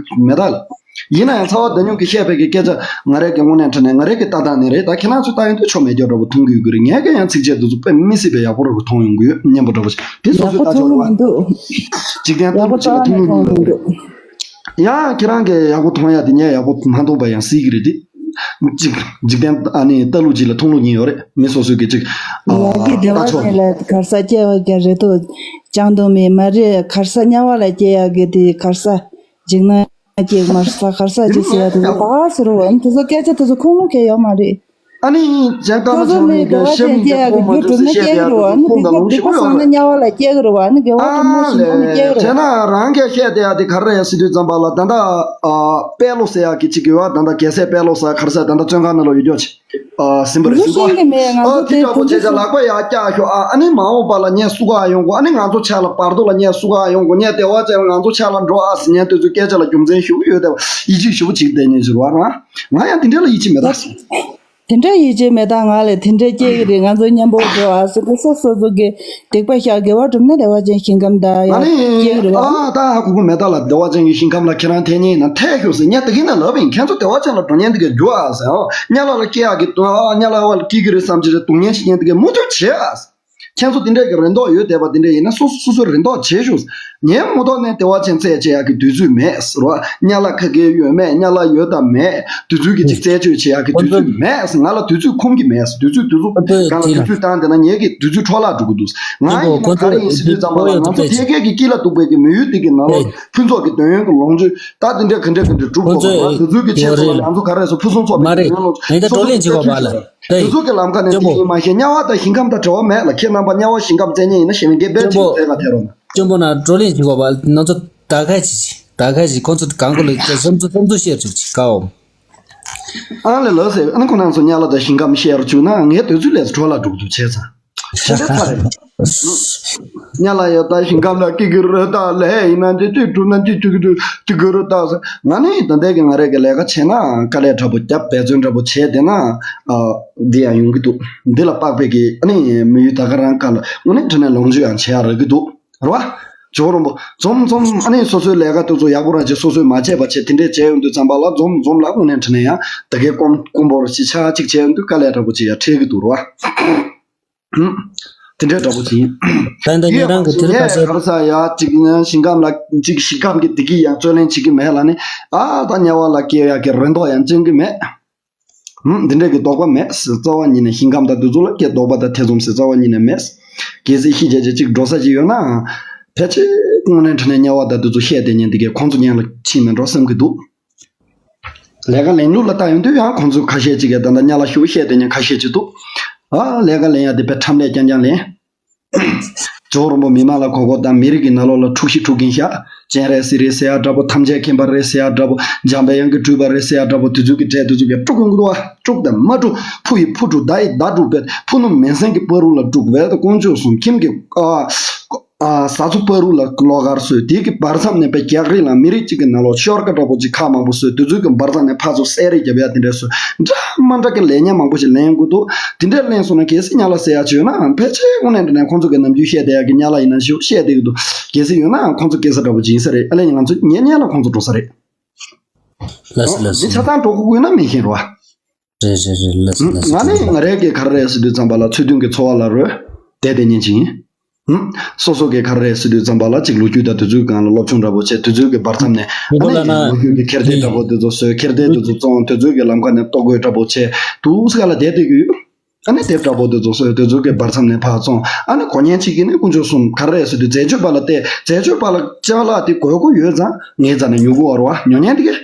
མེད་ད་ལ། ཡིན་ན་ཡང་ཚ་བ་མདའ་སྨྱུག་གིས་བཤད་པའི་གི་སྐད་ཆ་ང་རའི་གི་དངོས་གནས་དྲང་གནས་ང་རའི་གི་ལྟ་སྟངས་ནི་རེད། ད་ཁྱེད་རང་ཚོས་ལྟ་ཡོང་དུས་ཆོ་མེད་སྐྱོ་འདྲ་པོ་མཐོང་གི་ཡོད་ཀྱི་རེད། ངས་ཀྱང་ཡང་ཚིགས་བཅད་དེ་ཚོ་དཔེ་མི་སྲིད་པའི་ཡག་པོ་འདྲ་པོ་མཐོང་ཡོང་གི་ཡོད། སྙན་པོ་འདྲ་པོ་ཞིག་དེ་སོ་སོས་ལྟ་ཆོག་རེད་བ། འཇིག་རྟེན་ལྟ་ལུགས་གཅིག་ལ་མཐོང་ལུགས་གཉིས་ཡོད་རེད། ཡང་ཁྱེད་རང་གིས་ཡག་པོ་མཐོང་ཡ་དེ་ངས་ཡག་པོ་མ་མཐོང་པ་ཡང་སྲིད་ཀྱི་རེད་དེ། གཅིག་འཇིག་རྟེན་ཨ་ནི་ལྟ་ལུགས་གཅིག་ལ་མཐོང་ལུགས་གཉིས་ཡོད་རེད། མི་སོ་སོའི་གི་གཅིག་ཨ་ཡ་གི་བདེ་བ་ལྟ་ཆོག་ཅན་ལ་གར་ས་སྐྱེ་བ་ཀྱང་རེ་དོགས་ཅང་དོན་མེད་མ་རེད། གར་ས་དམྱལ་བ་ལ་སྐྱེ་ཡག་གི་དེ་གར་ས་འཇིགས་སྣང་སྐྱེ་མར་ས་གར་ས་ཅི་ཟེར་ཡ་དེ་ཚོ་ག་ཟེར་བ་ཨ་ནི་དེ་ཚོ་སྐད་ཆ་དེ་ཚོ་ཁུངས་ལུང་གང་ཡོད་མ་རེད། ཨ་ནི་ཇན་ཀ་ཁོ་མ་ཚོ་ཆང་ནི་ནི་གི་བདེ་བ་ཤེ་ཅན་མི་སྐྱེ་གི་ཡག་གི་རྒྱུ་གྲུབ་ན་སྐྱེ་གི་རེད་བ། ཨ་ནི་སྡིག་པ་སྡིག་པ་བསགས་ན་དམྱལ་བ་ལ་སྐྱེ་གི་རེད་བ། ཨ་ནི་དགེ་བ་བསྒྲུབ་ན་ཞིང་ཁམས་ལ་སྐྱེ་གི་རེད་བ། བྱས་ན་རང་གིས་བཤད་བསྡད་ཡ་དེ་ག་རེ་རེད་ཟེར་དུས་ཙམ་པ་ལ་ད་ལྟ་ཨ་དཔལ་ལོ་ཟེར་ཡ་གི་གཅིག་ཡོད་བ། ད་ལྟ་རྒྱལ་སྲས་དཔལ་ལོ་ཟེར་ག་རེ་ཟེར་ད་ལྟ་བཙོན་ཁང་ནང་ལོགས་ཡོད་ཀྱོག་ཅིག་ཨ་ཟིན་པ་རེད་ཟིན་ཤེས་གོ། ཀྱི་མེད། ང་ཨ་ཚོ་དེ་དེ་འདྲ་པོ་དུས་བྱས་ཙང་ལག་པ་ཡར་བཀྱག་ཤོག་ཨ། ཨ་ནི་མ་འོངས་པ་ལ་ངས་བསུ་ག་ཡོང་གོ། ཨ་ནི་ང་ཚོ་ཕྱག་ལ་བར་དོ་ལ་ངས་བསུ་ག་ཡོང་གོ། ངས་བདེ་བ་ཅན་ང་ཚོ་ཕྱག་ལ་འགྲོ་ཨ་ཟེར་ཉན་དུས་ཚོད་སྐད་ཆ་ལ་རྒྱུ་མཚན་ཞུ་གི་ཡོད་དེ་ཡིད་ཆེས་ཞུ་བ་ཅིག་བསྡད་ཉན་ཞུ་བ་རང་། ང་ཡང་དེ་འདྲ་ལ་ཡིད་ཆེས་མེད་ད་ཟེར། དེ་འདྲ་ཡིད་ཆེས་མེད་ད་ང་ལས་དེ་འདྲ་སྐྱེ་གི་རེད། ང་ཚོ་མཉམ་པོ་འགྲོ་ཨ་ཟེར་ཏེ་སོ་སོ་སོ་གི་སྡིག་པ་བཤགས་དགེ་བ་བསྒྲུབ་ན་བདེ་བ་ཅན་ཞིང་ཁམས་ད་ཡ་ཨ་ནི་སྐྱེ་གི་རེད་བ། ཨ་ད་ཧ་གོ་གི་མེད་ད་ལ། བདེ་བ་ཅན་གྱི་ཞིང་ཁམས་ལ་ཁྱེད་རང་འཐེན་ཉན་ཡིན་ན་འཐེན་ཤོག་ཟེར་ངས་ད་གིན་ནས་ལབ་ཡིན། ཁྱེད་ཚོ་བདེ་བ་ཅན་ལ་འགྲོ་ཉན་དེ་གས་རྒྱུ་ཨ་ཟེར། ཨོ་དམྱལ་བ་ལ་སྐྱེ་ཡག་གི་དོན་ཨ་དམྱལ་བ་ལ་སྐྱེ་གི་རེད་བསམ་གྱི་རེད། སྡུག་བསྔལ་ཞིག་ཉན་དེ་གས་མུ་མཐུད་བྱེད་ཨ་ཟེར། ཁྱེད་ཚོ་དེ་འདྲས་ཀྱི་རེ་དོགས་ཡོད་བསྡད་པ་དེ་འདྲས་ཡིན་ན་སོ་སོ་སོ་སོའི་རེ་དོགས་བྱེད་ཤོག་ངས་མུ་ཐོག་ནས་བདེ་བ་ཅན་རྩད་བཅད་ཡག་གི་དུས་ཚོད་མེད་ཟེར་བ། དམྱལ་བ་ཁ་སྐད་ཡོད་མེད། དམྱལ་བ་ཡོད་དམ་མེད། དུས་ཚོད་ཀྱི་ཅིག་རྩད་གཅོད་བྱེད་ཡག་གི་དུས་ཚོད་མེད་ཟེར། ང་ལ་དུས་ཚོད་ཁོམ་གྱི་མེད་ཟེར། དུས་ཚོད་དུས་ཚོད་གང་ལ་དུས་ཚོད་བཏང་བསྡད་ན་ངེད་ཀྱི་དུས་ཚོད་འཕྲོ་བརླག་འགྲོ་གི་འདུག་ང་ཡིན་ན་ག་རེ་ཡིན་ཟེར་དུས་ཙམ་པ་ལ་ང་ཚོ་ཐད་ཀའི་གི་སྐྱིད་ལ་སྡུག་པའི་གི་མི་ཡུལ་འདི་གི་ནང་ལོགས་ཕུན་ཚོགས་ཀྱི་དོན་ཡོད་ཀྱི་ལོངས་སྤྱོད་ད་དེ་འདྲས་ག་འདྲས་ག་འདྲས་སྒྲུབ་དགོས་པ་དེ་ཚོའི་གི་ཆེད་དུ་ལ་ང་ཚོ་ག་རེ་ཟེར་ཕུན་སུམ་ཚོགས་པའི་དོན་ཡོད་ལོངས་སྤྱོད་སོ་སོ་གི་ཐད་ཀྱི་དུས་ཚོད་ཀྱི་ལམ་ཁ་ནས་དེ་ཡིན་མ་ཤེས། དམྱལ་བ་དང་ཞིང་ཁམས་དང་འབྲེལ་བ་མེད་ལ། ཁྱེད་རྣམ་པ་དམྱལ་བ་ཞིང་ཁམས་རྩད་ཉན་ཡིན་ན་ཞེ་མི་དགེ་བེད་ཅིག་རྩད་ལ་ཐེ་རོ་ན། སྐྱོན་པོ་ན་བགྲོ་གླེང་བྱེད་དགོས་པ་ང་ཚོ་ད་ག་ཅིག་ད་ག་ཅིག་ཁོང་ཚོ་གང་གོ་ལ་བསམ་ཚུལ་བསམ་ཚུལ་བཤད་ཅིག་ཅིག་ཀའོ། ཨང་ལེ་ལགས་ཟེར་ཨ་ནི་ཁོ་རང་ཚོ་དམྱལ་བ་དང་ཞིང་ཁམས་བཤད་རུ་བཅུག་ན་ངའི་དུས་ཚོད་ལས་འཕྲོ་བརླག་འགྲོ་གི་འདུག་བྱས་ཙང་། དེ་འདྲ་ཚ་རེད། དམྱལ་བ་ཡོད་ད་ཞིང་ཁམས་ལ་སྐྱིད་གི་རེད་ད་ལས་ཡིན་ན་འདི་དུས་གྲུབ་ན་འདི་དུས་གི་དུས་གི་རེད་ད་ཟེར། ང་ནི་ད་ལྟའི་གི་ང་རའི་གི་ལས་ཀ་བྱས་ན་དཀའ་ལས་དྲག་པོ་རྒྱབ་འབད་བརྩོན་དྲག་པོ་བྱས་བསྡད་ན་ཨ་འདི་ཡང་ཡོང་གི་འདུག་འདི་ལ་དཔག་པའི་གི་ཨ་ནི་མི་ཡུལ་ད་ག་རང་དཀའ་ལ་དངོས་གནས་དྲང་གནས་ལོངས་སྤྱོད་ཡང་བྱེད་ཡ་རག་གི་འདུག་རེད་བ། ཇོ་རོང་པོ་འཛོམས་འཛོམས་ཨ་ནི་སོ་སོའི་ལས་ཀ་དེ་ཚོ་ཡག་པོ་རང་བྱེད། སོ་སོས་མ་བྱས་པ་བྱེད། དེ་འདྲས་བྱས་ཡོང་དུས་ཙམ་པ་ལ་འཛོམས་འཛོམས་ལ་དངོས་གནས་དྲང་གནས་ཡང་ད་གའི་ཀོམ་ཀོམ་པོར་ཅིག་ཆ་གཅིག་བྱས་ཡོང་དུས་དཀའ་ལས་དྲག་པོ་ཅིག་ཡང་འཕྲད་ཀྱི་འདུག་རེད་བ། ཧུམ། དེ་འདྲས་འདྲ་པོ་ཅིག་ཡིན། ད་ཡིན་ད་ངེད་རང་གི་དེ་རིང་ཁ་སང་ག་རེ་ཟ་ཡ་གཅིག་ཡིན་ན་ཞིང་ཁམས་ལ་གཅིག་ཞིང་ཁམས་ཀྱི་བདེ་སྐྱིད་ཡང་རྩོད་ལེན་བྱེད་ཀྱི་མེད་ལ་ནི་ཨ་ད་དམྱལ་བ་ལ་སྐྱེ་ཡག་གི་རེ་དོགས་ཡང་བཅིངས་ཀྱི་མེད། ཧུམ། འདི་འདྲས་ཀྱི་དོགས་པ་མེད་ཟེར། རྩ་བ་ཉིད་ནས་ཞིང་ཁམས་དང་དེ་ཚོ་ལ་སྐྱེ་དོགས་པ་དང་ཐེ་ཚོམ་ཟེར་རྩ་བ་ཉིད་ནས་མེད། གལ་སྲིད་ཤི་རྒྱག་རྒྱག་ཅིག་འགྲོ་ས་ཅིག་ཡོད་ན་ཕལ་ཆེར་དངོས་གནས་དྲང་གནས་དམྱལ་བ་དང་དེ་ཚོ་བཤད་བསྡད་མཁན་དེ་གས་ཁོང་ཚོ་སྙིང་ལ་ཕྱིན་ན་འགྲོ་བསམ་གྱི་འདུག་ལས་ཀ་ལེན་ལུགས་ལ་ལྟ་ཡོང་དུས་ཡང་ཁོང་ཚོ་ཁ་ཤས་ཅིག་གིས་ད་ལྟ་ཉ་ལ་ཞུ་བཤད་དེ་ཉན་ཁ་ཤས་ཅིག་འདུག་ཨ་ལས་ཀ་ལེན་ཡ་དེ་དཔེ་ཁྲམ་ལས་རྐྱང་རྐྱང་ལེན། ཇོ་རོང་པོ་མི་མང་ལ་གོ་གོ་དང་མི་རིགས་ཀྱི་ནང་ལོགས་ལ་འཁྲུག་གཞི་འཁྲུག་མཁན་ཤ། སྤྱན་རས་གཟིགས་རེད་ཟེར་ཡ་འདྲ་པོ། ཐམས་ཅད་མཁྱེན་པ་རེད་ཟེར་ཡ་འདྲ་པོ། འཇམ་དཔལ་དབྱངས་ཀྱི་སྤྲུལ་པ་རེད་ཟེར་ཡ་འདྲ་པོ། དེ་ཚོ་གི་གྲས་དེ་ཚོ་གི་དཀྲུག་གི་འདུག་བ། དཀྲུག་དང་མ་དཀྲུག་ཕུ་ཡིས་ཕུ་དཀྲུག་མདའ་ཡིས་མདའ་དཀྲུག་པས་ཕུ་ནུ་མིང་སྲིང་གི་བར་དུ་ལ་དཀྲུག་པས་དཀོན་མཆོག་གསུམ་ཁྱིམ་གྱི་ཨ། ཨ། བཟའ་ཚོ་བར་དུ་ལ་གློག་སྒར་བཟོས། དེ་གི་བར་མཚམས་ནས་པའི་རྒྱག་རེས་ལ་མི་རིགས་གཅིག་གི་ནང་ལོགས་ཤོར་ཀ་འདྲ་པོ་ཅིག་ཁག་མང་པོ་བཟོས། དེ་ཚོའི་གི་བར་མཚམས་ནས་ཕར་ཚུར་བསད་རེས་རྒྱབ་ཡ་དེ་འདྲ་བཟོས། འདྲ་མ་འདྲ་གི་ལས་ཉེས་མང་པོ་ཞིག་ལེན་དགོས་འདུག་དེ་འདྲ་ལེན་སོང་ན་གལ་སྲིད་ཉ་ལ་ཟེར་ཡ་ཅིག་ཡོད་ན་ཕལ་ཆེར་དངོས་གནས་འདྲ་ནས་ཁོང་ཚོ་གི་ནམ་རྒྱུན་བཤད་བསྡད་ཡ་གི་ཉ་ལ་ཡིན་ན་ཞུ་བཤད་བསྡད་ཀྱི་འདུག་གལ་སྲིད་ཡོད་ན་ཁོང་ཚོ་སྐྱེ་ས་འདྲ་པོ་ཅིག་ཡིན་ས་རེད། ཨ་ལས་ང་ཚོ་ཉེ་ཉེ་ལ་ཁོང་ཚོ་འགྲོ་ས་རེད། ལགས་སོ་ལགས་སོ། འདི་ཆ་ཚང་འགྲོ་དགོས་དགོས་ན་མི་ཤེས་རོ། རེད་རེད་རེད། ལགས་སོ་ལགས་སོ། ང་ནི་ང་རང་གི་ག་རེ་རེད་ཟེར་དུས་ཙམ་པ་ལ་ཚུལ་མཐུན་གྱི་འཚོ་བ་ལ་རོལ་བསྡད་དེ་ཉན་གྱི་ཡིན། ཧུམ། སོ་སོ་གི་ག་རེ་རེད་ཟེར་དུས་ཙམ་པ་ལ་གཅིག་ལོ་རྒྱུས་དང་དེ་ཚོའི་སྒང་ལ་སློབ་སྦྱོང་འདྲ་པོ་བྱས། དེ་ཚོའི་གི་བར་མཚམས་ནས་ཨ་ནི་ལོ་རྒྱུས་ཀྱི་འཁྱེར་འདས་འདྲ་པོ་དེ་ཚོ་བཟོས། འཁྱེར་འདས་དེ་ཚོ་བཙོང་། དེ་ཚོའི་གི་ལམ་ཁ་ནས་ལྟོ་གོས་འདྲ་པོ་བྱས། དུས་སྐབས་ལ་བསྡད་བསྡད་ཀྱི་ཡོད། ཨ་ནི་དེབ་འདྲ་པོ་དེ་ཚོ་བཟོས། དེ་ཚོའི་གི་བར་མཚམས་ནས་ཕར་བཙོང་། ཨ་ནི་གོ་ཉན་གཅིག་གིས་ནི་དཀོན་མཆོག་གསུམ་ག་རེ་རེད་ཟེར་དུས་འཛད་སྤྱོད་པ་ལ་བལྟས། འཛད་སྤྱོད་པ་ལ་ཅ་ལག་དེ་དགོས་མཁོ་ཡོད་ཙང་ངའི་རྩ་ནས་ཉོ་གི་ཡོད་རེད་བ། ཉོ་ཉན་དེ་གས།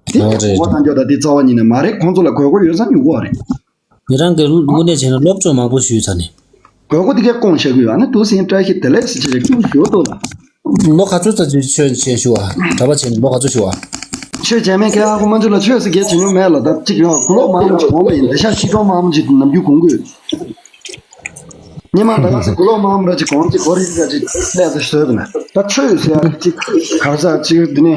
དེ་ཨ་རེད། ངོ་བཏང་རྒྱུ་དང་དེ་རྩ་བ་ཉིད་ནས་མ་རེད། ཁོང་ཚོ་ལ་དགོས་མཁོ་ཡོད་ཙང་ཉོ་གི་ཡོད་རེད། ངེད་རང་གི་དངོས་གནས་བྱས་ན་སློབ་སྦྱོང་མང་པོ་ཞུས་ཚར་ནས། དགོས་མཁོ་དེ་གས་སྐོང་བྱེད་དགོས་ཡོད། ཨ་ནི་དུ་སེང་བཀྲ་ཤིས་བདེ་ལེགས་ཟེར་བྱས་ཀྱི་ཞུ་ཏོ་ལ། ལོ་ག་ཚོད་ཙམ་ཅིག་ཆོས་བྱས་ཞུ་བ། གྲྭ་པ་བྱས་ནས་ལོ་ག་ཚོད་ཞུ་བ། ཆོས་བྱས་མེད་མཁན་ཨ་ཁུ་མ་འཇུ་ལ་ཆོས་སུ་གས་བྱེད་མྱོང་མེད་ལ། ད་གཅིག་ཡང་དགུ་ལོ་མང་པོ་ཅིག་གོང་པ་ཡིན། འདི་ཤ་ཤི་གྲོང་མང་པོ་ཅིག་ནམ་རྒྱུན་གོང་དགོས། ཉི་མ་ད་ག་སེ་དགུ་ལོ་མང་པོ་ར་ཅིག་གོང་ཅིག་གོ་རི་ར་ཅིག་སླད་དུ་བཟོས་པ་ན་ད་ཆོས་ཟེར་ཡ་ཅིག་ག་ས་ཅིག་འདི་ནས།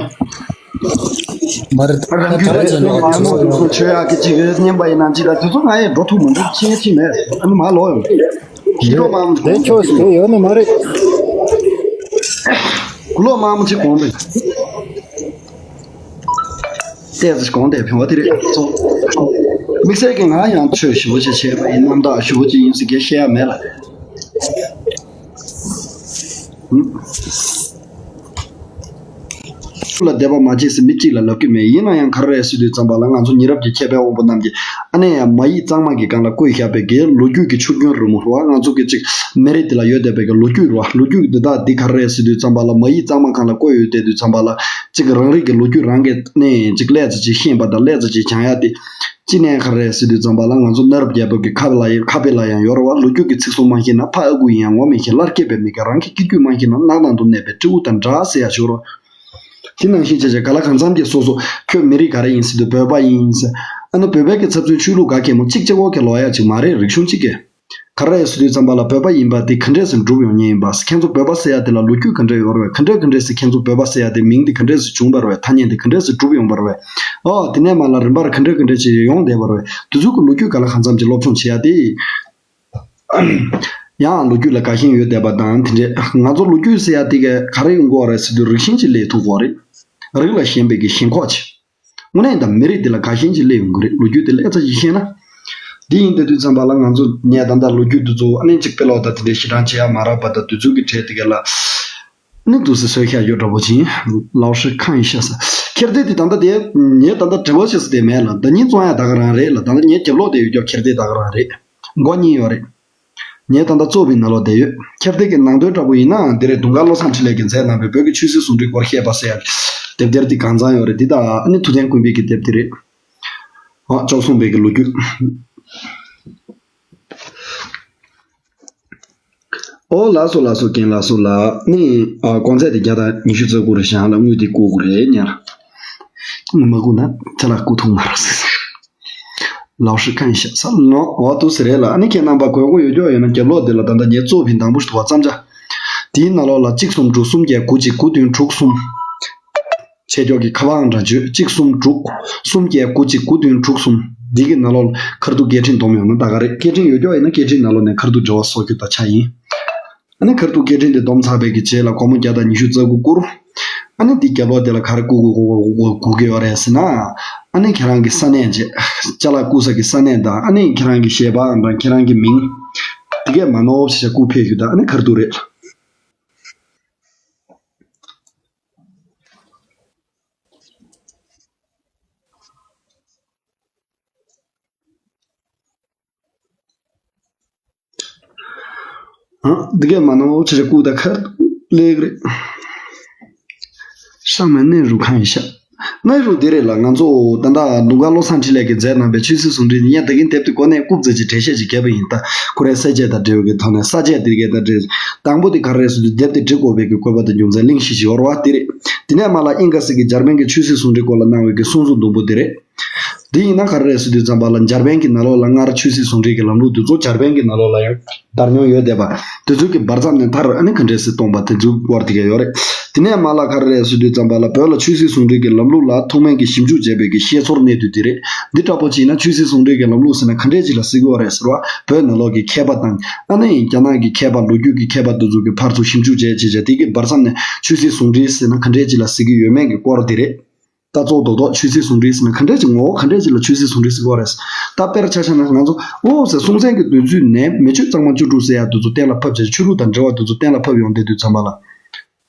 མ་རེད། རང་རྒྱུད་ད་རེད། ཆེ་ནོ་ཡང་ཆོས་ཡོད་ཆོས་ཡག་གི་ཅིག་ཡོད་སྙམ་པ་ཡིན་ན་ཅི་ད་དེ་ཚོ་ང་ཡི་འགྲོ་ཐུབ་མི་འདུག་ཆེ་ཆེ་མེད། ཨ་ནི་མ་ལོག་ཡོང་། ཤི་ལོ་མང་དེ་ཆོས་ཟེར་ཡོད་ནི་མ་རེད། དགུ་ལོ་མང་ཅིག་གོང་དུ། ཏོག་ཙམ་གོང་དེ་ཕན་པ་དེ་རེད། དམིགས་བསལ་གྱི་ང་ཡང་ཆོས་ཞེ་པོ་ཅིག་བྱས་པ་ཡིན། རྣམ་དག་ཞེ་པོ་ཅིག་ཡིན་ཟེར་གྱི་བཤད་ཡ་མེད་ལ། ལ་དད་པ་མ་བྱེད་ཟེར་མི་གཅིག་ལ་ལབ་ཀྱི་མེད། ཡིན་ན་ཡང་ག་རེ་རེད་ཟེར་དུས་ཙམ་པ་ལ་ང་ཚོ་ཉེ་རབས་ཀྱི་མཁས་པའི་དབང་པོ་རྣམས་ཀྱིས་ཨ་ནེ་ཡང་མ་ཡིག་གཙང་མ་གི་སྒང་ལ་བཀོད་བཞག་པའི་གི་ལོ་རྒྱུས་ཀྱི་ཆུ་རྒྱུན་རིང་མོ་རེད་བ། ང་ཚོ་གི་གཅིག་མི་རིགས་འདི་ལ་ཡོད་བསྡད་པའི་གི་ལོ་རྒྱུས་རེད་བ། ལོ་རྒྱུས་འདི་དག་འདི་ག་རེ་རེད་ཟེར་དུས་ཙམ་པ་ལ་མ་ཡིག་གཙང་མ་སྒང་ལ་བཀོད་ཡོད་བསྡད་དུས་ཙམ་པ་ལ་གཅིག་རང་རིགས་ཀྱི་ལོ་རྒྱུས་རང་གི་ནས་གཅིག་ལས་ཙམ་ཅིག་ཤེས་པ་དང་ལས་ཙམ་ཅིག་སྦྱང་ཡ་དེ། ཅི་ནས་ག་རེ་ཟེར་དུས་ཙམ་པ་ལ་ང་ཚོ་གནའ་རབས་རྒྱལ་པོ་གི་ཁ་དཔེ་ལ་ཡང་ཁ་དཔེ་ལ་ཡང་ཡོད་རེད་བ། ལོ་རྒྱུས་ཀྱི་ཚིག་ཟུར་མ་ཤེས་ན་ཕ་ཨ་ཁུ་ཡིན་ཡང་ངོ་མི་ཤེས། སླར་སྐྱེས་པའི་མི་དགེ་རང་གི་སྐྱེ་རྒྱུད་མ་ཤེས་ན་གནག་དང་དུ་གནས་པའི་སྤྲེའུ་དང་འདྲ་ཟེར་ཡ་ཞིག་རོ། དེ་ནང་བཞིན་བྱས་བྱས་ག་ལ་གང་འཚམ་གྱིས་སོ་སོ་ཁྱོད་མི་རིགས་ག་རེ་ཡིན་ཟེར་དུས་བོད་པ་ཡིན་ཟེར། ཨ་ནི་བོད་པའི་གི་ཚབ་མཚོན་ཆོས་ལུགས་ག་གེ་མོ་གཅིག་གཅིག་པོ་གི་ལོག་ཡ་ཅིག་མ་རེད། རིག་གཞུང་གཅིག་གི། ག་རེ་ཟེར་དུས་ཙམ་པ་ལ་བོད་པ་ཡིན་པ་དེ་ག་འདྲས་སེ་འགྲུབ་ཡོང་མཁན་ཡིན་པ། ཁྱེད་ཚོ་བོད་པ་ཟེར་ཡ་དེ་ལ་ལོ་རྒྱུས་ག་འདྲས་ཡོད་རེད་བས། ག་འདྲས་ག་འདྲས་སེ་ཁྱེད་ཚོ་བོད་པ་ཟེར་ཡ་དེ་མིང་དེ་ག་འདྲས་སེ་བྱུང་བ་རེད་བས། ཐ་སྙད་དེ་ག་འདྲས་སེ་གྲུབ་ཡོང་བ་རེད་བས། ཨོ་དེ་ནས་མ་ལ་རིམ་པར་ག་འདྲས་ག་འདྲས་ཅིག་ཡོང་བསྡད་པ་རེད་བས། དེ་ཚོ་གི་ལོ་རྒྱུས་ག་ལ་གང་འཚམ་ཅིག་སློབ་སྦྱོང་བྱེད་ཡ་དེ། ཡང་ལོ་རྒྱུས་ལ་དགའ་ཞེན་ཡོད་བསྡད་པ་དང་དེ་འདྲས། ང་ཚོ་ལོ་རྒྱུས་ཟེར་ཡ་དེ་ག་ག་རེ་ཡོང་གི་ཡོད་རེད་ཟེར་དུས་རིགས་ཞེན་ཅིག་སླེབས་ཐུབ་ཀྱི་ཡོད་རེད། རིགས་ལ་ཞེན་པའི་གི་ཞེན་ཁོག་ཅིག་དངོས་གནས་ད་མི་རིགས་འདི་ལ་དགའ་ཞེན་ཅིག་སླེབས་ཡོང་གི་རེད། ལོ་རྒྱུས་དེ་ལ་ཙམ་ཞིག་ཤེས་ན། འདི་ཡིན་དེ་དུས་ཙམ་པ་ལ་ང་ཚོ་ངས་ད་ལྟ་ལོ་རྒྱུས་འདི་ཚོ་ཨ་ནི་གཅིག་དཔེ་ཀློག་དང་དེ་འདྲའི་ཞེ་དྲག་བྱེད་ཡ་མ་རག་པ་དང་དུས་ཚོད་ཀྱི་གྲས་དེ་ག་ལ་ཨ་ནི་འདུག་སེ་བཟོས་བཞག་ཡོད་འདྲ་པོ་ཅིག་ཡིན། ལའོ་ཧྲི་ཁ་ཡིན་ཤ་ས་ཁྱེར་དེ་དེ་ད་ལྟ་དེ་ངས་ད་ལྟ་བྲེལ་བ་བྱེད་ས་དེ་མེད་ལ། ཟླ་ཉིན་བཙོང་ཡ་ད་ག་རང་རེད་ལ། ད་ལྟ་ངས་རྒྱབ་ལོག་དེ་ཡོད་ཀྱང་ཁྱེར་དེ་ད་ག་རང་རེད། མགོ་གཉིས་ཡོད་རེད། ངས་ད་ལྟ་གཙོ་བོའི་ནང་ལོགས་བསྡད་ཡོད། ཁྱེར་དེ་གི་ནང་དོན་འདྲ་པོ་ཡིན་ནའང་འདི་རེད། དུང་དཀར་བློ་བཟང་འཕྲིན་ལས་ཀྱིས་མཛད་གནང་བའི་བོད་ཀྱི་ཆོས་སྲིད་ཟུང་འབྲེལ་སྐོར་བཤད་པ་ཟེར་ཡ་དེབ་ཐེར་འདི་གང་ཚང་ཡོད་རེད། འདི་དང་ཨ་ནི་ཐུབ་བསྟན་ཀུན་དཔལ་གྱི་དེབ་དེ་རེད། ཨ་བཅུ་གསུམ་པའི་གི་ལོ་རྒྱུས། ཨོ་ལགས་སོ་ལགས་སོ། རྒན་ལགས་སོ་ལགས། ནི་ཨ་གོང་ཚད་དེ་བརྒྱ་དང་ཉི་ཤུ་རྩ་དགུ་རེད་བཞག་ལ། དངུལ་དེ་བསྐུར་དགོས་རེད་ཉར། མ་བསྐུར་ན་ཚེ་ལ་བསྐུར་ཐུབ་མ་རེད་ཟེར། ལའོ་ཧྲི་ཁན་ཤ་ས་ལོ་འོ་དུ་ཟེར་རེད་ལ། ཨ་ནི་ཁྱེད་རྣམ་པ་དགོས་མཁོ་ཡོད་ཀྱོག་ཡོད་ན་རྒྱབ་ལོགས་འདི་ལ་ད་ལྟ་ངའི་གཙོ་བོ་ཕིན་དང་པོ་ཞིག་འདུག་བ། བརྩམས་བྱ། དེའི་ནང་ལོགས་ལ་གཅིག་གསུམ་དྲུག་གསུམ་བརྒྱད་དགུ་གཅིག་དགུ་བདུན་དྲུག་གསུམ། ཆེ་ཀྱོག་གི་ཁ་པའང་འདྲ་བརྗོད། གཅིག་གསུམ་དྲུག་གསུམ་བརྒྱད་དགུ་གཅིག་དགུ་བདུན་དྲུག་གསུམ། འདི་གི་ནང་ལོགས་ཁ་ཐུག་སྐད་འཕྲིན་སྡོམ་ཡོང་ན་ད་ག་རེད། སྐད་འཕྲིན་ཡོད་ཀྱོག་ཡིན་ན་སྐད་འཕྲིན་ནང་ལོགས་ནས་ཁ་ཐུག་འབྲེལ་བ་བཟོ་རྒྱུ་ད་ཆ་ཡིན། ཨ་ནི་ཁ་ཐུག་སྐད་འཕྲིན་དེ་སྡོམ་ཚར་བའི་གི་རྗེས་ལ་སྒོར་མོ་བརྒྱ་དང་ཉི་ཤུ་རྩ་དགུ་བསྐུར། ཨ་ནི་འདི་རྒྱབ་ལོགས་དེ་ལ་ག་རེ་བསྐུར་དགོས་དགོས་དགོས་དགོས་དགོས་ཀྱི་ཡོད་རེད་ཟེར་ན། ཨ་ནི་ཁྱེད་རང་གི་ས་གནས་བྱས། ཅ་ལག་བསྐུར་ས་གི་ས་གནས་དང་། ཨ་ནི་ཁྱེད་རང་གི་ཞལ་པར་དང་ཁྱེད་རང་གི་མིང་། དེ་གས་མ་ནོར་བ་བྱས་བསྐུར་ཕེབས་རྒྱུ་དང་། ཨ་ནི་ཁ་ཐུག་རེད། ཨ། འདི་གས་མ་ནོར་བ་བྱས་བསྐུར་ད་ཁ་ཐུག་ལེགས་རེད། ཤ་མེད་ནས་རུ་ཁ་ཡིན་ཤ། ནའི་རུ་འདི་རེད་ལ། ང་ཚོ་ད་ལྟ་དུང་དཀར་བློ་བཟང་འཕྲིན་ལས་ཀྱིས་མཛད་གནང་པའི་ཆོས་སྲིད་ཟུང་འབྲེལ་ནི་ཡང་ད་གིན་དེབ་དེ་གོ་ནས་རྐུབ་རྩེ་གཅིག་འགྲེལ་བཤད་ཅིག་བརྒྱབ་པ་ཡིན། ད་ཁོ་རའི་ས་བཅད་དང་འབྲེལ་བའི་གི་ཐོག་ནས་ས་བཅད་དེ་གའི་ད་འབྲེལ། དང་པོ་དེ་ག་རེ་རེད་ཟེར་དུས་དེབ་དེ་འབྲི་དགོས་པའི་གི་བཀོད་པ་དང་རྒྱུ་མཚན་གླེང་གཞི་ཞིག་ཡོད་རེད་བ། དེ་རེད། དེ་ནས་མར་ལ་དབྱིན་སྐད་ཟེར་གི་འཇར་པན་གྱི་ཆོས་སྲིད་ཟུང་འབྲེལ་སྐོར་ལ་གནང་བའི་གི་གསུང་ཟུར་བདུན་པོ་དེ་རེད། དེ་ཡིན་ན་ག་རེ་རེད་ཟེར་དུས་ཙམ་པ་ལ་འཇར་པན་གྱི་ནང་ལོགས་ལ་སྔར་ཆོས་སྲིད་ཟུང་འབྲེལ་གྱི་ལམ་ལུགས་དེ་ཚོ་འཇར་པན་གྱི་ནང་ལོགས་ལ་ཡང་དར་མྱོང་ཡོད་བསྡད་པ། དེ་ཚོ་གི་བར་མཚམས་ནས་མཐར་ཨ་ནི་ག་འདྲས་སེ་གཏོང་པ་དེ་ཚོའི་སྐོར་དེ་ག་ཡོད་རེད། དེ་ནས་མར་ལ་ག་རེ་རེད་ཟེར་དུས་ཙམ་པ་ལ་བོད་ལ་ཆོས་སྲིད་ཟུང་འབྲེལ་གྱི་ལམ་ལུགས་ལ་ཐོག་མེད་ཀྱི་ཞིབ་འཇུག་བྱས་པའི་གི་ཤེས་ཚོར་གནས་དུས་དེ་རེད། འདི་འདྲ་པོ་བྱས་ན་ཆོས་སྲིད་ཟུང་འབྲེལ་གྱི་ལམ་ལུགས་ཟེར་ན་ག་འདྲས་ཅིག་ལ་ཟེར་གི་ཡོད་རེད་ཟེར་བ། བོད་ནང་ལོགས་ཀྱི་མཁས་པ་དང་ཨ་ནི་རྒྱ་ནག་གི་མཁས་པ་ལོ་རྒྱུས་ཀྱི་མཁས་པ་དེ་ཚོ་གི་ཕར་ཚུར་ཞིབ་འཇུག་བྱས་བྱས་བྱས་དེ་གི་བར་མཚམས་ནས་ཆོས་སྲིད་ཟུང་འབྲེལ་ཟེར་ན་ག་འདྲས་ཅིག་ལ་ཟེར་གི་ཡོད་མེད་ཀྱི་སྐོར་དེ་རེད། ད་གཙོ་བོ་རྡོག་རྡོག་ཆོས་སྲིད་ཟུང་འབྲེལ་ཟེར་ན་ག་འདྲས་ཅིག་ངོ་བོ་ག་འདྲས་ཅིག་ལ་ཆོས་སྲིད་ཟུང་འབྲེལ་ཟེར་གི་ཡོད་རེད། ད་དཔེར་ཆ་བཞག་ན་ང་ཚོ་ཨོ་ཟེར་སྲོང་བཙན་གྱི་དུས་ཚོད་ནས་མི་ཆོས་གཙང་མ་བཅུ་དྲུག་ཟེར་ཡ་དེ་ཚོ་གཏན་ལ་ཕབ་བྱས། ཆོས་ལུགས་དང་འབྲེལ་བ་དེ་ཚོ་གཏན་ལ་ཕབ་ཡོང་བསྡད་དུས་ཙམ་པ་ལ།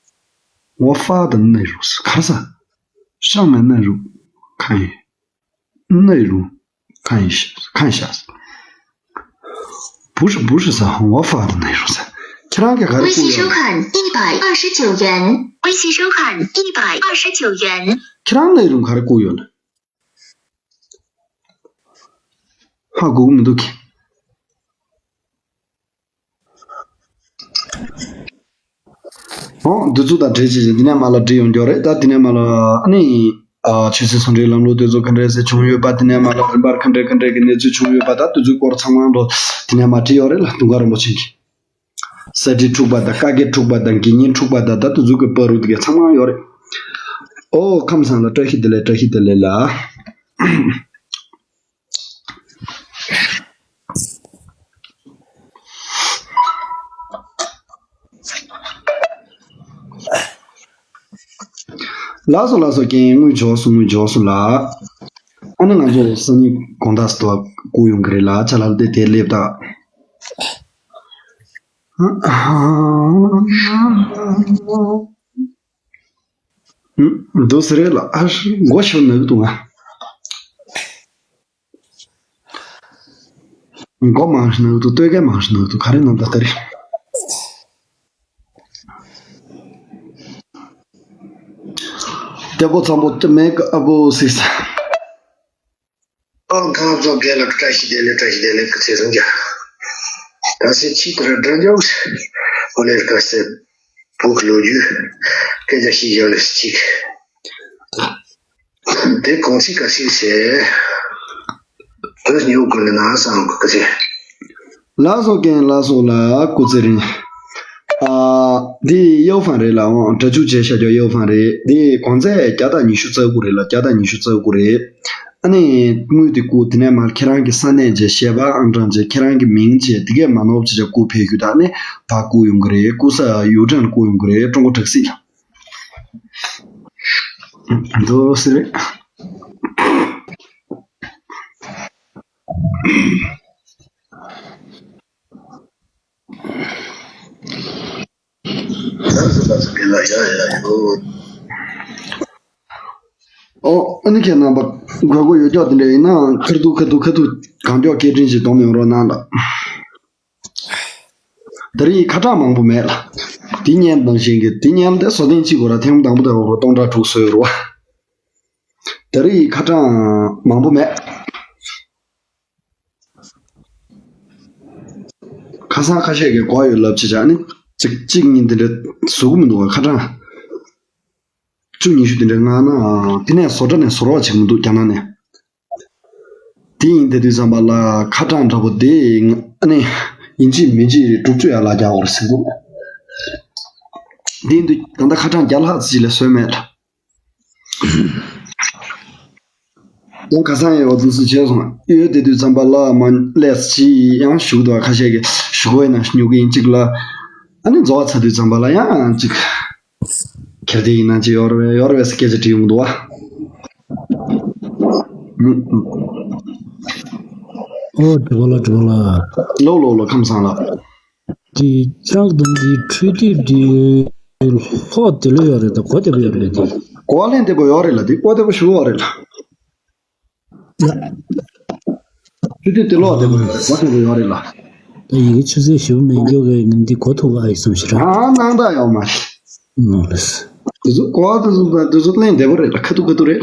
ངོ་ཧྥ་དང་ནི་རུ་ག་རེ་ཟ། ཤ་མེད་ནི་རུ་གང་ཡིན། ནི་རུ་གང་ཡིན་ཤ་གང་ཤ། བུ་ཧྲི་བུ་ཧྲི་ཟ། ངོ་ཧྥ་དང་ནི་རུ་ཟ། ཁྱེད་རང་གིས་ག་རེ་བཀོད་ཡོད། 微信收看一百二十九元。 ཁྱེད་རང་ནི་རུ་ག་རེ་བཀོད་ཡོད་ན། ཧ་གོ་གི་མི་འདུག་གི། ཨོ། འདི་ཚོ་དང་འབྲེལ་བྱས་བྱས་འདི་ནས་མར་ལ་འབྲི་ཡོང་རྒྱུ་རེད། ད་འདི་ནས་མར་ལ་ཨ་ནི་ཨ་ཆོས་སྲིད་ཟུང་འབྲེལ་ལམ་ལུགས་དེ་ཚོ་ག་འདྲས་སེ་བྱུང་ཡོད་པ། འདི་ནས་མར་ལ་རིམ་པར་ག་འདྲས་ག་འདྲས་ཀྱི་གནས་ཚུལ་བྱུང་ཡོད་པ། ད་དེ་ཚོའི་སྐོར་ཚང་མ་འགྲོ་འདི་ནས་མར་བྲིས་ཡོད་རེད་ལ། དུང་དཀར་རིན་པོ་ཆེ་གིས། ས་ཁྲི་འཁྲུག་པ་དང་། བཀའ་བརྒྱད་འཁྲུག་པ་དང་། དགེ་བསྙེན་འཁྲུག་པ་དང་། ད་དེ་ཚོ་གི་བར་དུ་དེ་ག་ཚང་མ་ཡོད་རེད། ཨོ། ཁམས་བཟང་ལ་བཀྲ་ཤིས་བདེ་ལེགས། བཀྲ་ཤིས་བདེ་ལེགས་ལ། ལགས་སོ་ལགས་སོ། རྒན་དངུལ་འབྱོར་སོང་། དངུལ་འབྱོར་སོང་ལགས། ཨ་ནི་ང་ཚོ་སང་ཉིན་དགོང་དག་སྟོད་བསྐུར་ཡོང་གི་རེད་ལགས། ཅ་ལག་དེ་དེ་སླེབས་ད། འདུག་སེ་རེད་ལགས། ཨ་མགོ་ཤོར་ནི་འདུག་ང་། མགོ་མང་ཞིག་ནག་འདུག་སྟོད་སྐད་མང་ཞིག་ནག་འདུག་ག་རེ་གནང་ད་ལྟ་རེད། ལྟད་པོ་ཚང་པོ་ལྟད་མེད་ཀི་ཨ་བོ་སིག་ས། ཨང་ཁང་ཚོ་རྒན་ལགས་བཀྲ་ཤིས་བདེ་ལེགས། བཀྲ་ཤིས་བདེ་ལེགས་ཀི་ཚེ་རིང་རྒྱ། ད་སེ་ཕྱི་དེ་ར་འདྲ་འཇོག་ཨོ་ལེ་ཀ་སེ་བུག་ལོ་རྒྱུས་སྐད་ཆ་ཞིག་ཡོད་ལེ་ཅིག་དེ་གོང་ཚིག་ག་ཞིག་བྱས། དེ་ཉོ་དགོས་ནི་ན་བསམ་གི་ཚེ། ལགས་སོ་རྒན། ལགས་སོ་ལགས། སྐུ་ཚེ་རིང་། ཨ། འདི་ཡའོ་ཧྥང་རེད་ལགས། འོང་། སྒྲ་འཇུག་བྱས་བཞག་རྒྱུ་ཡའོ་ཧྥང་རེད། འདི་གོང་ཚད་བརྒྱ་དང་ཉི་ཤུ་རྩ་དགུ་རེད་ལགས། བརྒྱ་དང་ཉི་ཤུ་རྩ་དགུ་རེད། ཨ་ནི་དངུལ་དེ་བསྐུར། དེ་ནས་མར་ཁྱེད་རང་གི་ས་གནས་བྱས། ཞལ་པར་ཨང་གྲངས་བྱས། ཁྱེད་རང་གི་མིང་བྱས། དེ་གས་མ་ནོར་བྱས་བྱས་བསྐུར་ཕེབས་རྒྱུ་ད། ཨ་ནི་ཕར་བསྐུར་ཡོང་གི་རེད། བསྐུར་ས་ཡུ་ཀྲན་བསྐུར་ཡོང་གི་རེད། ཀྲུང་གོ་དྲག་སྲིད་ལ། འདུག་སེ་རེད། ཨོ། ཨ་ནི་ཁྱེད་རྣམ་པ་དགོས་མཁོ་ཡོད་ཀྱོག་དེ་འདྲ་ཡིན་ནའང་ཁ་ཐུག་ཁ་ཐུག་ཁ་ཐུག་གང་མགྱོགས་སྐད་འཕྲིན་ཞིག་གཏོང་ཡོང་རོགས་གནང་ལགས། ད་རེས་ཁ་གྲངས་མང་པོ་མེད་ལགས། དེ་ཉན་དང་ཞིང་གི་དེ་ཉན་དེ་བཟོ་ལྡན་གཅིག་གོ་ར་ཐེངས་དང་པོ་དང་པོ་སྟོང་ཕྲག་དྲུག་བཟོས་རོ། ད་རེས་ཁ་གྲངས་མང་པོ་མེད། ཁ་སང་ཁ་ཤས་ཀྱིས་གོ་ཡོད་ལབ་བྱས་བྱས་ནི་གཅིག་གཅིག་གཉིས་དེ་འདྲ་བཟོ་གི་མི་འདུག་ག་ཁ་གྲངས་བཅུ་ཉི་ཤུ་དེ་འདྲ་མངགས་ན་དེ་ནས་བཟོ་གྲྭ་ནས་བཟོ་རོགས་བྱེད་ཀྱི་མི་འདུག་རྒྱ་ནག་ནས། དེ་ཡིན་དེ་དུས་ཙམ་པ་ལ་ཁ་གྲངས་འདྲ་པོ་དེ་ཨ་ནི་ཡིན་གཅིག་མིན་གཅིག་དྲུག་ཅུ་ཡར་ལ་རྒྱག་དགོས་རེད་ཟེར་འདུག་དེ་ཡིན་དུས་ད་ལྟ་ཁ་གྲངས་བརྒྱ་ལྷག་ཙམ་ཅིག་ལས་བཟོས་མེད་ལ། ཡང་ཁ་སང་ཡང་འོ་དུས་སུ་བྱས་སོང་། ཡོད་དེ་དུས་ཙམ་པ་ལ་མ་ལས་ཅི་ཡང་ཞུ་འདུག་ཁ་ཤས་ཀྱིས་ཞུ་དགོས་ན་ཉོ་གི་ཡིན་གཅིག་ལ། ཨ་ནི་རྫོགས་ཚར་དུས་ཙམ་པ་ལ་ཡང་གཅིག་ཁྱེར་དེ་ཡིན་ན་ཅི་ཡོར་བས་ཡོར་བས་སྐད་ཆ་དྲི་ཡོང་གི་འདུག་བ། ཨོ་དྲི་བ་ལ་དྲི་བ་ལ། ལོ་ལོ་ལོ་ཁམས་བཟང་ལ། དེ་ཁྱེད་རང་གི་དུམ་དེའི་འཕྲུལ་དེབ་དེ་ལྷོག་དེ་ལོ་ཡོད་རེད་ད། གོ་དེ་པོ་ཡོད་རེད་དེ། གོ་ལེན་དེ་པོ་ཡོད་རེད་ལ། དེ་གོ་དེ་པོ་ཞུ་བ་རེད་ལ། འཕྲུལ་དེབ་དེ་ལོག་དེ་པོ་ཡོད་རེད། གོ་དེ་པོ་ཡོད་རེད་ལ། ད་ཡི་གེ་ཆུ་ཚད་ཞིབ་མེད་མགྱོགས་གི་འདི་གོ་ཐུབ་ཨ་ཡི་བསམ་ཞིག་ར། ཨ་སྣང་དག་ཡོད་མ་རེད། ནོ་ལེས། དེ་ཚོ་གོ་བ་དེ་ཚོ་དེ་ཚོ་གླེང་བདེ་པོ་རེད་ལ། ཁ་ཐུག་ཁ་ཐུག་རེད་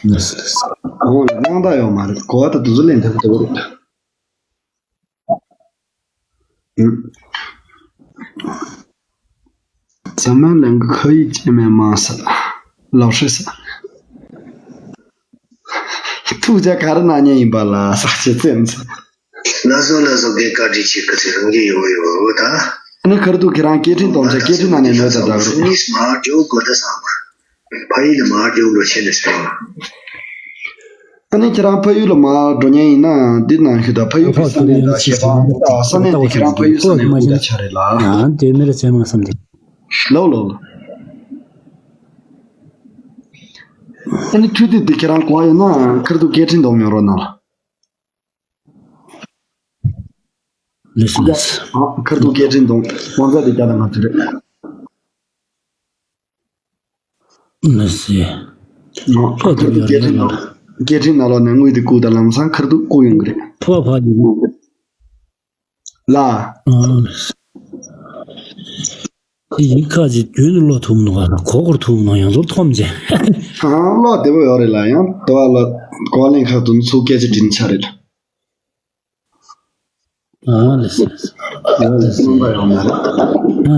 ལ། འོ་ལ་སྣང་དག་ཡོད་མ་རེད། གོ་བ་དེ་དེ་ཚོ་གླེང་བདེ་པོ་བདེ་པོ་རེད་ལ། 咱们两个可以见面吗？ ཟེར། 老师 ཟེར། ཐུགས་རྗེ་ག་རེ་གནང་མཁན་ཡིན་པ་ལ་ཟེར་བྱེད་ཙམ་ཟེར། ལགས་སོ་ལགས་སོ། རྒན་བཀའ་དྲིན་ཆེ། ག་ཚོད་རང་གི་ཡོད་ཡོད་ད། ཨ་ནི་ཁར་ཐུག་ཁྱེད་རང་སྐད་འཕྲིན་གཏོང་བྱས་སྐད་འཕྲིན་ནང་ནས་ནོར་ད་ད་ག་རེད། སུམ་གཉིས་མར་འགྲོ་དགོས་ད་བསམ། ཕ་ཡུལ་ལ་མར་འགྲོ་འགྲོ་བྱས་ནས་སོང་། ཨ་ནི་ཁྱེད་རང་ཕ་ཡུལ་ལ་མར་འགྲོ་མཁན་ཡིན་ན་འདི་ནང་བཞིན་ད་ཕ་ཡུལ་གྱི་ས་གནས་དང་ཞེས་པ་ས་གནས་དེ་ཁྱེད་རང་ཕ་ཡུལ་ས་གནས་དབུས་ད་ཆ་རེད་ལ། ཡང་དེ་མི་རེ་ཚེ་མང་བསམ་དེ། ལོ་ལོ་ལོ། ཨ་ནི་འཕྲོད་དེབ་དེ་ཁྱེད་རང་གོ་ཡོད་ན་ཁར་ཐུག་སྐད་འཕྲིན་གཏོང་མྱོང་རོགས་གནང་། ལགས་སོ་ལགས་སོ། ཨ། ཁར་ཐུག་སྐད་འཕྲིན་གཏོང་། དབང་རྩ་དེ་བརྒྱ་དང་ལྔ་བཅུ་རེད། ལགས་སོ། ཨ། ཁར་ཐུག་སྐད་འཕྲིན་གཏོང་། སྐད་འཕྲིན་ནང་ལོགས་ནས་དངུལ་དེ་བསྐུར་དང་། ལམ་སང་ཁར་ཐུག་བསྐུར་ཡོང་གི་རེད། ཕ་ཕ་ཡིན། ལ། ཨ། ཡིག་ཁ་ཅིག་རྒྱུན་དུ་ཀློག་ཐུབ་མི་འདུག་ག་གོ་སྐོར་ཐུབ་མི་འདུག་ཡང་ཚོར་ཐོམ་ཅན། ཨ། ཀློག་བདེ་པོ་ཡོད་རེད་ལ། ཡང་དེ་བ་ལ་གོ་བ་ལེན་ཁག་ཏུ་ཚུགས་སྐད་ཆ་དྲིན་ཆ་རེད། ཨ་ལགས་སོ་ལགས་སོ། ཡང་ལ་སེམས་པ་ཡོང་མ་རེད། ཨ་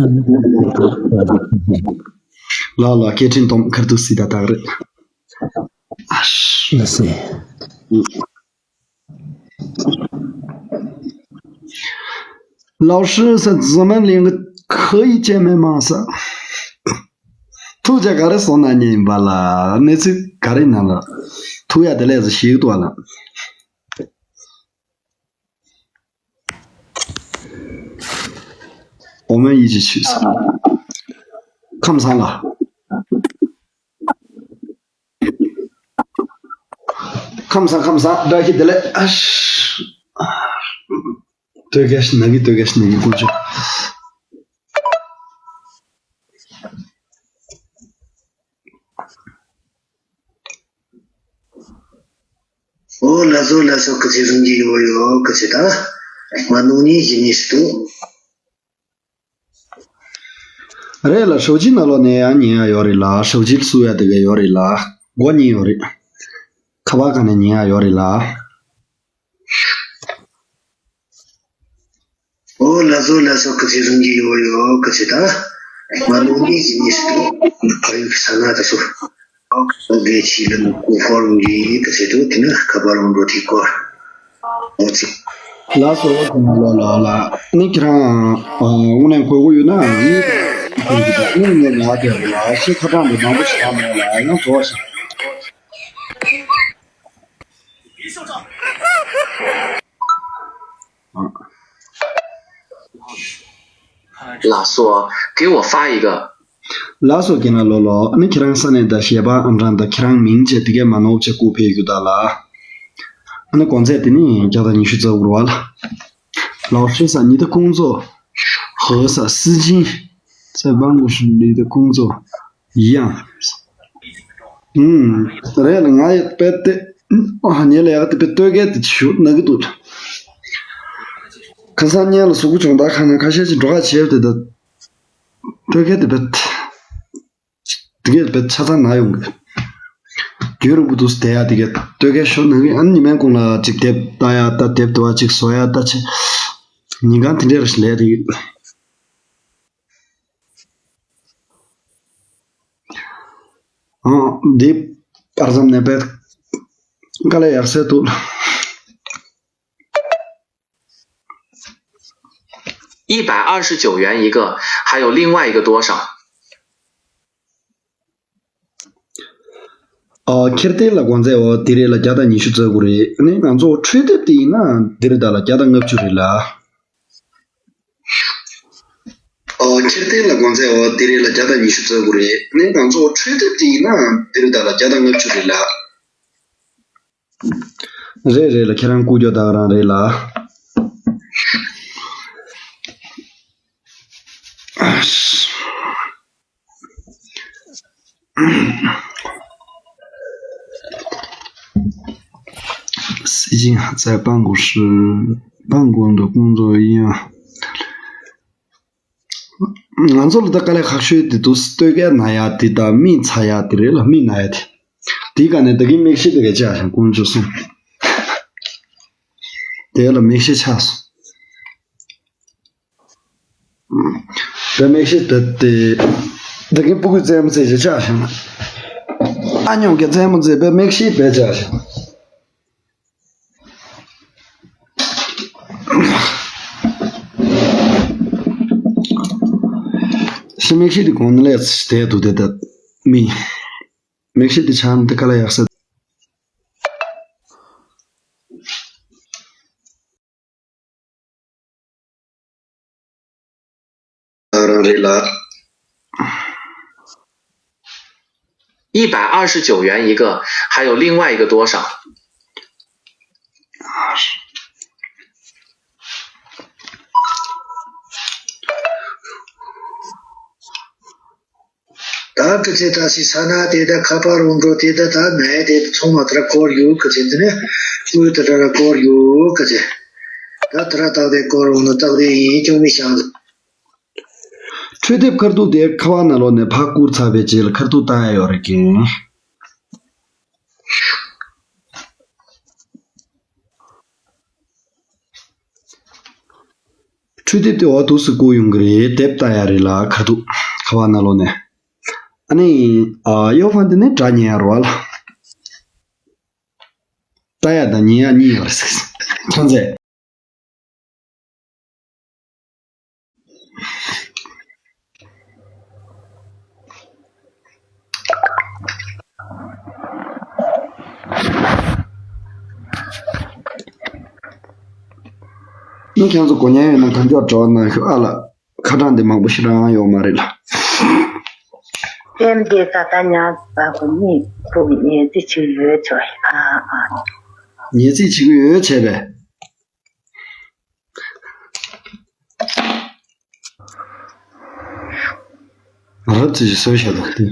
ལགས་ལགས། སྐད་འཕྲིན་གཏོང་། ཁར་ཐུག་སི་ད་དག་རེད། ཨ་ཤ། ལགས་སེ། ལའོ་ཧྲི་ཟེར། 咱们两个可以见面吗 ཟེར། ཐུགས་རྗེ་ག་རེ་གནང་མཁན་ཡིན་པ་ལ། གནས་ཚུལ་ག་རེ་ཡིན་ན་ལ། ཐུགས་ཡ་དེ་ལས་ཟེར་ཞིག་ཏུ་བ་ལ། 我们一起去 ཟེར། ཁམས་བཟང་ལ། ཁམས་བཟང་། ཁམས་བཟང་། བཀྲ་ཤིས་བདེ་ལེགས། ཨ་ཤ། སྟོད་སྐད་ཤི་ན་གི། སྟོད་སྐད་ཤི་ན་གི། དཀོན་མཆོག་ཨོ་ལགས་སོ་ལགས་སོ། ག་ཚོད་རུང་གི་ཡོད་ཡོད། ག་ཚོད་ད། མ་ནུ་ནི་ཡིན་ནི་སི་ཏུ། རེད་ལ། ཧྲོ་ཅི་ནང་ལོགས་ནས་ཡང་ཉན་ཡ་ཡོད་རེད་ལ། ཧྲོ་ཅི་སུ་ཡ་དེ་ག་ཡོད་རེད་ལ། མགོ་ཉན་ཡོད་རེད། ཁ་པར་གང་ནས་ཉན་ཡ་ཡོད་རེད་ལ། ཨོ་ལགས་སོ་ལགས་སོ། ག་ཚོད་རུང་གི་ཡོད་ཡོད། ག་ཚོད་ད། མ་ནུ་ནི་ཡིན་ནི་སི་ཏུ། ཕ་ཡུལ་གྱི་ས་ན་ད་སོ། ཨོ་གེ། ཕྱི་ལ་ནུ་ཀུ་ཧོར་གི་ག་ཚོད་དུ་དེ་ན་ཁ་པར་རུང་འགྲོ་དེ་གོ། ཨོ་ཙི། ལགས་སོ། ལགས་སོ། ལགས་ལགས་ལགས། ནི་ཁྱེད་རང་ཨ་དངོས་གནས་དགོས་མཁོ་ཡོད་ན་ངས་དངོས་གནས་ང་དེ་ལ་ཤི་ཁ་གྲངས་དེ་མང་པོ་ཞིག་མ་ལ་ཡང་བཟོ་ཞིག་ལགས་སོ། 给我发一个。 ལགས་སོ། ཁྱེད་རང་ལོ་ལོ། ཨ་ནི་ཁྱེད་རང་ས་གནས་དང་ཞལ་པར་ཨང་གྲངས་དང་ཁྱེད་རང་མིང་བཅས་དེ་གས་མ་ནོར་བྱས་བསྐུར་ཕེབས་རྒྱུ་ད་ལ། ཨ་ནི་གོང་ཚད་དེ་ནི་བརྒྱ་དང་ཉི་ཤུ་རྩ་དགུ་རེད་བ་ལ། 老师 ཟེར། 你的工作和司机在办公室里的工作一样。 ཨུམ། རེད་ལ། ང་ཡི་དཔེ་དེ། ཨ། ཉེ་ལ་ཡག་དེ་དཔེ་སྟོད་སྐད་དེ་ཞུ་ན་གི་འདུག་ཁ་སང་ཉེ་ལ་གཟུགས་པོ་སྦྱོང་བརྡར་ཁང་ནང་ཁ་ཤས་ཅིག་འགྲོ་ཁ་བྱེད་དེ། ད་སྟོད་སྐད་དེ་དཔེ་དེ་གས་དཔེ་ཆ་ཚང་ན་ཡོང་གི། རྒྱུན་རིང་པོ་འདུག་བསྡད་ཡ་དེ་གས་སྟོད་སྐད་ཤོད་ན་གི། ཨ་ནི་ཉི་མའི་གུང་ལ་ཅིག་དེབ་ལྟ་ཡ་ལྟ། དེབ་དེ་བ་ཅིག་བཟོ་ཡ་ལྟ་བྱེད། ཉིན་གང་དེ་འདྲས་རེ་ཞིག་ལས་དེ་གི། ཨང་། འདི་པར་ཙམ་ནས་པས་དཀའ་ལས་ཡག་སེ་འདུག 一百二十九元一个，还有另外一个多少？ ཨ། ཁེར་ཐེན་ལ་གོང་ཚད་འོ་དེ་རེད་ལ། བརྒྱ་དང་ཉི་ཤུ་རྩ་དགུ་རེད། ཨ་ནི་ང་ཚོ་འཕྲོད་དེབ་དེ་ཡིན་ན་འདི་རེད་ད་ལ། བརྒྱ་དང་ལྔ་བཅུ་རེད་ལ། ཨོ། ཁེར་ཐེན་ལ་གོང་ཚད་འོ་དེ་རེད་ལ། བརྒྱ་དང་ཉི་ཤུ་རྩ་དགུ་རེད། ཨ་ནི་ང་ཚོ་འཕྲོད་དེབ་དེ་ཡིན་ན་འདི་རེད་ད་ལ། བརྒྱ་དང་ལྔ་བཅུ་རེད་ལ། རེད་རེད་ལ། ཁྱེད་རང་བསྐུར་རྒྱུ་ད་ག་རང་རེད་ལ། 最近还在办公室，办公的工作一样。ང་ཚོ་ལ་ད་དཀའ་ལས་ཁག་ཤོས་དེ་འདུག་སྟོད་སྐད་ན་ཡ་དེ་དང་མིག་ཚ་ཡ་དེ་རེད་ལ། མིག་ན་ཡ་དེ། དེའི་སྒང་ནས་ད་གིན་མིག་ཤེལ་དེ་ག་བཅག་ཤག་དཀོན་མཆོག་གསུམ། དེ་ལ་མིག་ཤེལ་ཆག་སོང་། ད་མིག་ཤེལ་ད་དེ། ད་གིན་སྤུ་གུའི་རྩེད་མོ་རྩེ་བྱེད་ཆག་ཤག་ཨ་ཉོག་གི་རྩེད་མོ་རྩེ་བའི་མིག་ཤེལ་བེད་ཆག་ཤག་ཤི་མིག་ཤེལ་དེ་གོང་ནས་ལས་བསྡད་འདུག་དེ་ད་མི། མིག་ཤེལ་དེ་ཆག་ན་དེ་དཀའ་ལས་ཡག་ས། རང་རེད་ལ། 一百二十九元一个，还有另外一个多少？ ད་སྐད་ཆ་བཀྲ་ཤིས་ས་ན་དེ་ད་ཁ་པར་འོང་འགྲོ་དེ་ད་ད་ནས་དེ་ཚང་མ་ད་ར་སྐོར་ཡོད་སྐད་ཆ་འདི་ནས་དབུས་ད་ད་ར་སྐོར་ཡོད་སྐད་ཆ། ད་ད་ར་སྟག་དེ་སྐོར་འོང་ན་སྟག་དེ་ཡིན་ཀྱང་མི་ཤང་། འཕྲུལ་དེབ་ཁ་ཐུག་དེ་ཁ་པར་ནང་ལོགས་ནས་ཕར་བསྐུར་ཚར་བའི་རྗེས་ལ་ཁ་ཐུག་བཏང་ཡ་ཡོད་རེད་ཀྱིན། འཕྲུལ་དེབ་དེ་འོ་འདུག་སེ་བསྐུར་ཡོང་གི་རེད། དེབ་ལྟ་ཡ་རེད་ལ་ཁ་ཐུག་ཁ་པར་ནང་ལོགས་ནས། ཨ་ནི། ཨ་གཡོག་ཧྥང་དེ་ནས་སྒྲ་ཉན་ཡ་རེད་བ་ལ། ལྟ་ཡ་དང་ཉན་ཡ་གཉིས་ཡོད་རེད་ཟེར། ཐོན་རྫས། ཨ་ནི་ཁྱེད་ཚོ་གོ་མཁན་ཡོད་ན་གང་མགྱོགས་དྲི་བ་གནང་ཤོག་ཨ་ལ། ཁ་གྲངས་འདི་མང་པོ་ཞིག་རང་ཡོད་མ་རེད་ལ། ཨེམ་ཌི་ད་ལྟ་ཉག་ད་གོ་གཉིས་ཕུག་ཉེ་རྩིས་བྱེད་ཡོད་ཆོག་ཨ་ཨ། ཉེ་རྩིས་བྱེད་ཀྱི་ཡོད་བྱས་པས། ང་རང་ཚོས་བཟོས་བཞག་འདུག་སྟེ།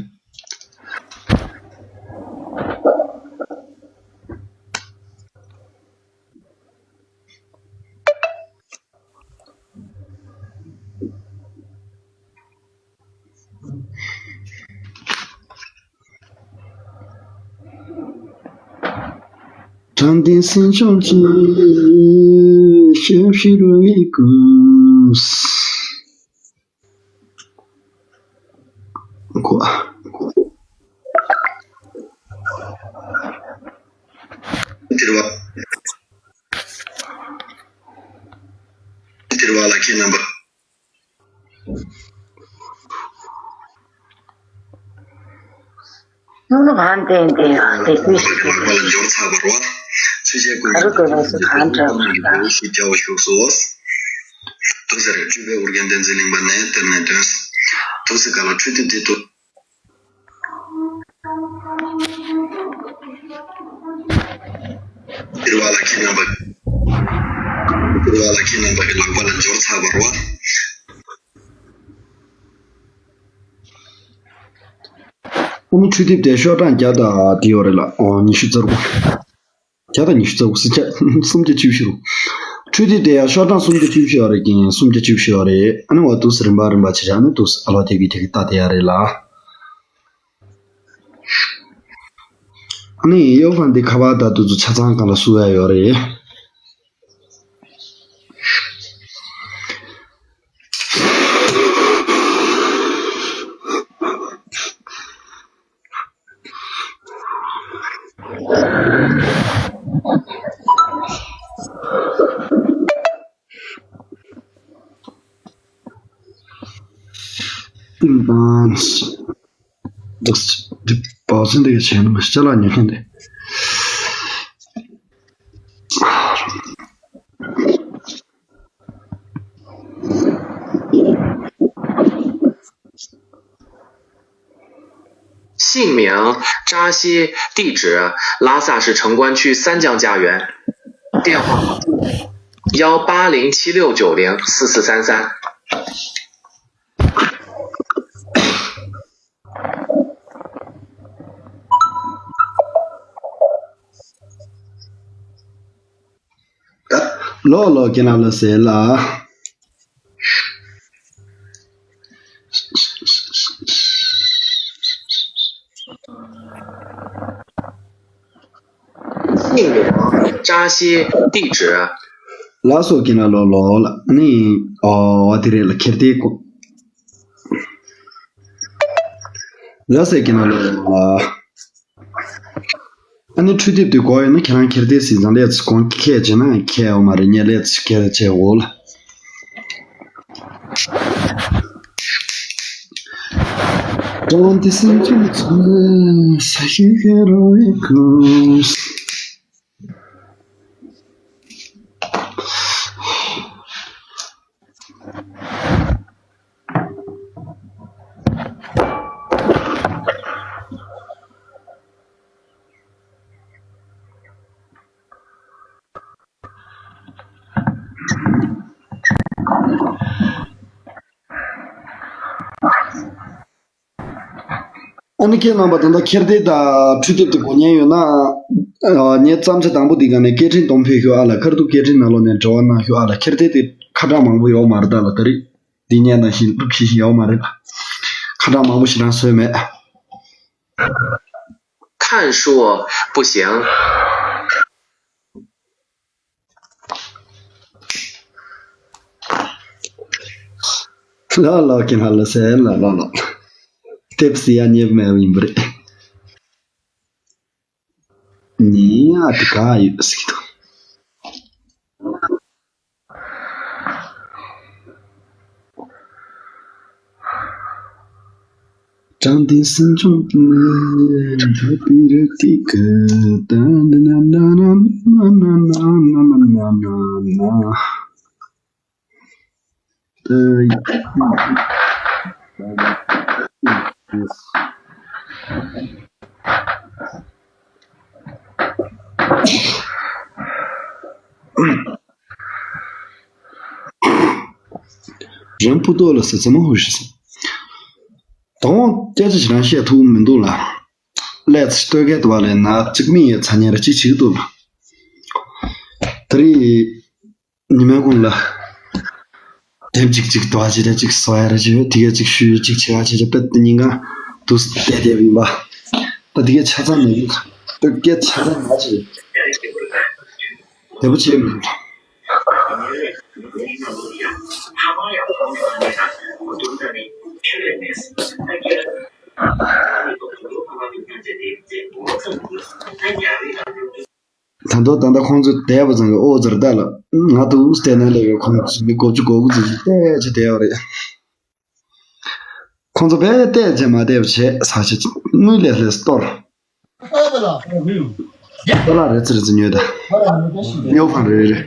དྲང་བདེན་སེམས་ཕྱོགས་ཀྱི་ཞབས་ཕྱི་རུ་བའི་སྐུ། གོ། དེར་བ། དེར་བ་ལ་ཁྱེད་རྣམ་པ། ནོར་ལུ་གང་བསྟན་ཏེ་ཡང་དེ་དུས་ཤིག་ལག་པ་ལ་འབྱོར་ཚར་བ་རོ། ཚུལ་བྱེད་ཀུན་གྱི་ག་རུ་དགོས་པ་སུ་གང་འདྲ་བ་ལ། ཞིག་རྒྱལ་བ་བཞུགས་སོ། དུ་ཟེར་སྤྲུལ་པའི་ཨོ་རྒྱན་བསྟན་འཛིན་གླིང་པ་ནས་དེར་ནས་ཐོན། དུ་ཟེར་ག་ལ་འཕྲུལ་དེབ་དེ་དུ། དེར་བ་ལ་ཁྱེད་རྣམ་པ། དེར་བ་ལ་ཁྱེད་རྣམ་པ་གི་ལག་པ་ལ་འབྱོར་ཚར་བ་རོ། ཨོ་མོ་འཕྲུལ་དེབ་དེ་ཤོག་གྲངས་བརྒྱ་དང་དེ་ཡོད་རེད་ལ། ཨོ་ཉི་ཤུ་རྩ་དགུ། བརྒྱ་དང་ཉི་ཤུ་རྩ་དགུ་ཟེར་བྱས་སུམ་བརྒྱ་བཅུ་བཞི་རུ། འཕྲུལ་དེབ་དེ་ཡང་ཤོག་གྲངས་སུམ་བརྒྱ་བཅུ་བཞི་ཡོད་རེད་ཀྱིན། སུམ་བརྒྱ་བཅུ་བཞི་ཡོད་རེད། ཨ་ནི་འོ་འདུག་སེ་རིམ་པ་རིམ་པ་བྱས་བྱས་ཨ་ནི་འདུག་སེ་ཨ་ལོ་དེ་གི་དེ་གི་ལྟ་དེ་ཡ་རེད་ལ། ཨ་ནི་གཡོག་ཧྥང་འདི་ཁ་པར་དང་དུ་ཚོ་ཆ་ཚང་སྒང་ལ་བསུ་ཡ་ཡོད་རེད། ཏིང་ཏང་། འདུག་སེ་འདི་པའོ་ཚན་འདི་ག་བྱས་ན་མ་ཅ་ལག་ཉོ་མཁན་དེ། 姓名扎西，地址拉萨市城关区三江家园，电话幺八零七六九零四四三三。 ལོ་ལོ་ཁྱེད་རྣམས་ལ་ཟེར་ལ། 信源、扎西地址。 ལགས་སོ། ཁྱེད་རང་ལོ་ལོ་ལ་ནི་ཨོ་དེ་རེད་ལ། ཁྱེར་དེ་ཀོ། ལགས་སོ། ཁྱེད་རང་ལོ་ལོ་ལ། ཨ་ནི་འཕྲུལ་དེབ་དེ་དགོས་ཡོད་ན་ཁྱེད་རང་ཁྱེར་དེ་སྲིད་ཙང་ལས་ཚེ་གོང་ཁྱེད་བྱས་ན་ཁྱེད་ཡོད་མ་རེད། ངས་ལས་ཚེ་ཁྱེད་བྱས་འོ་ལ། དྲང་དེ་སེམས་ཅན་ཚོ་ས་ཞིང་ཤེས་རོགས་ཡེ་ཁུ། ཨ་ནི་ཁྱེད་རྣམ་པ་ད་ལྟ་ཁྱེར་དེ་དང་འཕྲུལ་དེབ་དེ་དགོས་མཁན་ཡོད་ན། ཨ། ངས་བརྩམས་བྱ་དང་པོ་དེ་ག་ནས་སྐད་འཕྲིན་གཏོང་ཕེབས་ཤོག་ཨ་ལ། ཁར་ཐུག་སྐད་འཕྲིན་ནང་ལོགས་ནས་འབྲེལ་བ་གནང་ཤོག་ཨ་ལ། ཁྱེར་དེ་དེ་ཁ་གྲངས་མང་པོ་ཡོད་མ་རེད་ད་ལ། ད་རེས་འདི་ཉན་ན་ཞིག་ལུག་ཤིག་ཤིག་ཡོད་མ་རེད་ལ། ཁ་གྲངས་མང་པོ་ཞིག་རང་བཟོས་མེད། 看数不行。 ལ་ལ་ཀི་ན་ལ་སེ་ལ་ལ་ལ། དེབ་སི་ཡ་ཉེབ་མེ་ཡིན་པ་རེད། ཉེ་ཡ་དེ་ག་ཡོད་སྲིད་དོ། དྲང་བདེན་སེམས་ཆུང་དུ་མེད་འདོད་པའི་རེ་ཏི་ཀི་ཏན་ཏན་ན་ན་ན། རན་པོ་ཏོ་ལ་ཟེར་ཚེ་མ་ཧུ་ཤི་སོང་། དང་སྐད་ཆ་ཞིག་རང་བཤད་ཐུབ་མི་འདུག་ལ། ལས་ཚེ་ལྟོས་སྐད་དུ་བ་ལས་ན་གཅིག་མི་ཡས་ཚ་ཉེར་གཅིག་བྱེད་ཀྱི་འདུག་ལ། ད་རེས་ཉི་མའི་གུང་ལ། དེབ་ཅིག་ཅིག་དོ་ཨ་ཅི་རེ་ཅིག་སོ་ཡ་རེ་ཅིག་ཡོད། དེ་ག་ཅིག་ཤུ་ཅིག་ཆེ་ཨ་ཆེ་ཆེ་པད་དེ་ཉིན་གང་དུ་བལྟས་བསྡད་ཡིན་པ། ད་དེ་ག་ཆ་ཚང་མེད་གི། ད་སྐད་ཆ་ཚང་མ་ཅིག་བདེ་པོ་བྱས་མི་འདུག་ད་དུང་ད་ལྟ་ཁོང་ཚོས་བསྡད་པ་ཙང་གི་ཨོ་ཙར་ད་ལ་ང་དུ་བལྟས་ན་ལས་ཀའི་ཁོང་ཚོ་མི་དགུ་བཅུ་གོ་དགུ་ཙམ་ཞིག་བལྟས་བྱས་བསྡད་པ་རེད། ཁོང་ཚོ་བས་བལྟས་བྱས་མ་བལྟས་པ་བྱས་ས་ཆ་དངུལ་ལས་ལས་སྟོར། ཏོ་ལ་རེ་ཙི་རེ་ཙི་ཉོས་ད། སྨྱོ་ཁང་རེ་རེ།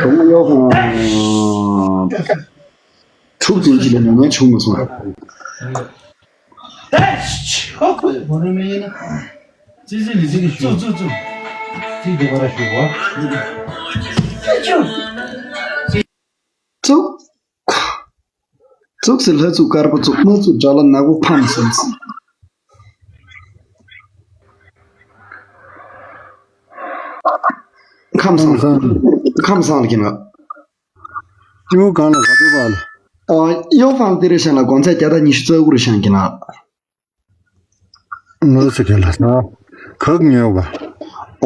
དུང་སྨྱོ་ཁང་། ཕྲུག་དེ་ཅི་ལས་ན་ནས་བྱུང་མ་སོང་། ཙུག་ཙུག་སི་ལྷ་ཙུག་དཀར་པོ་ཙུག་མ་ཙུག་དགྲ་ལ་ནག་པོ་ཕམ་སོང་སི། ཁམས་སང་ཁམས་སང་ལ་ཁྱེད་ན། ཅི་མོ་གང་ལ་ག་ཚོད་པ་ལ། ཨ། ཡོ་ཧྥང་ཏི་རེ་ཤང་ལ་གོང་ཚད་བརྒྱ་དང་ཉི་ཤུ་རྩ་དགུ་རེ་ཤང་གི་ན། ལོ་ཚོད་ཁྱེད་ལ་ས། གག་ཉོས་པ།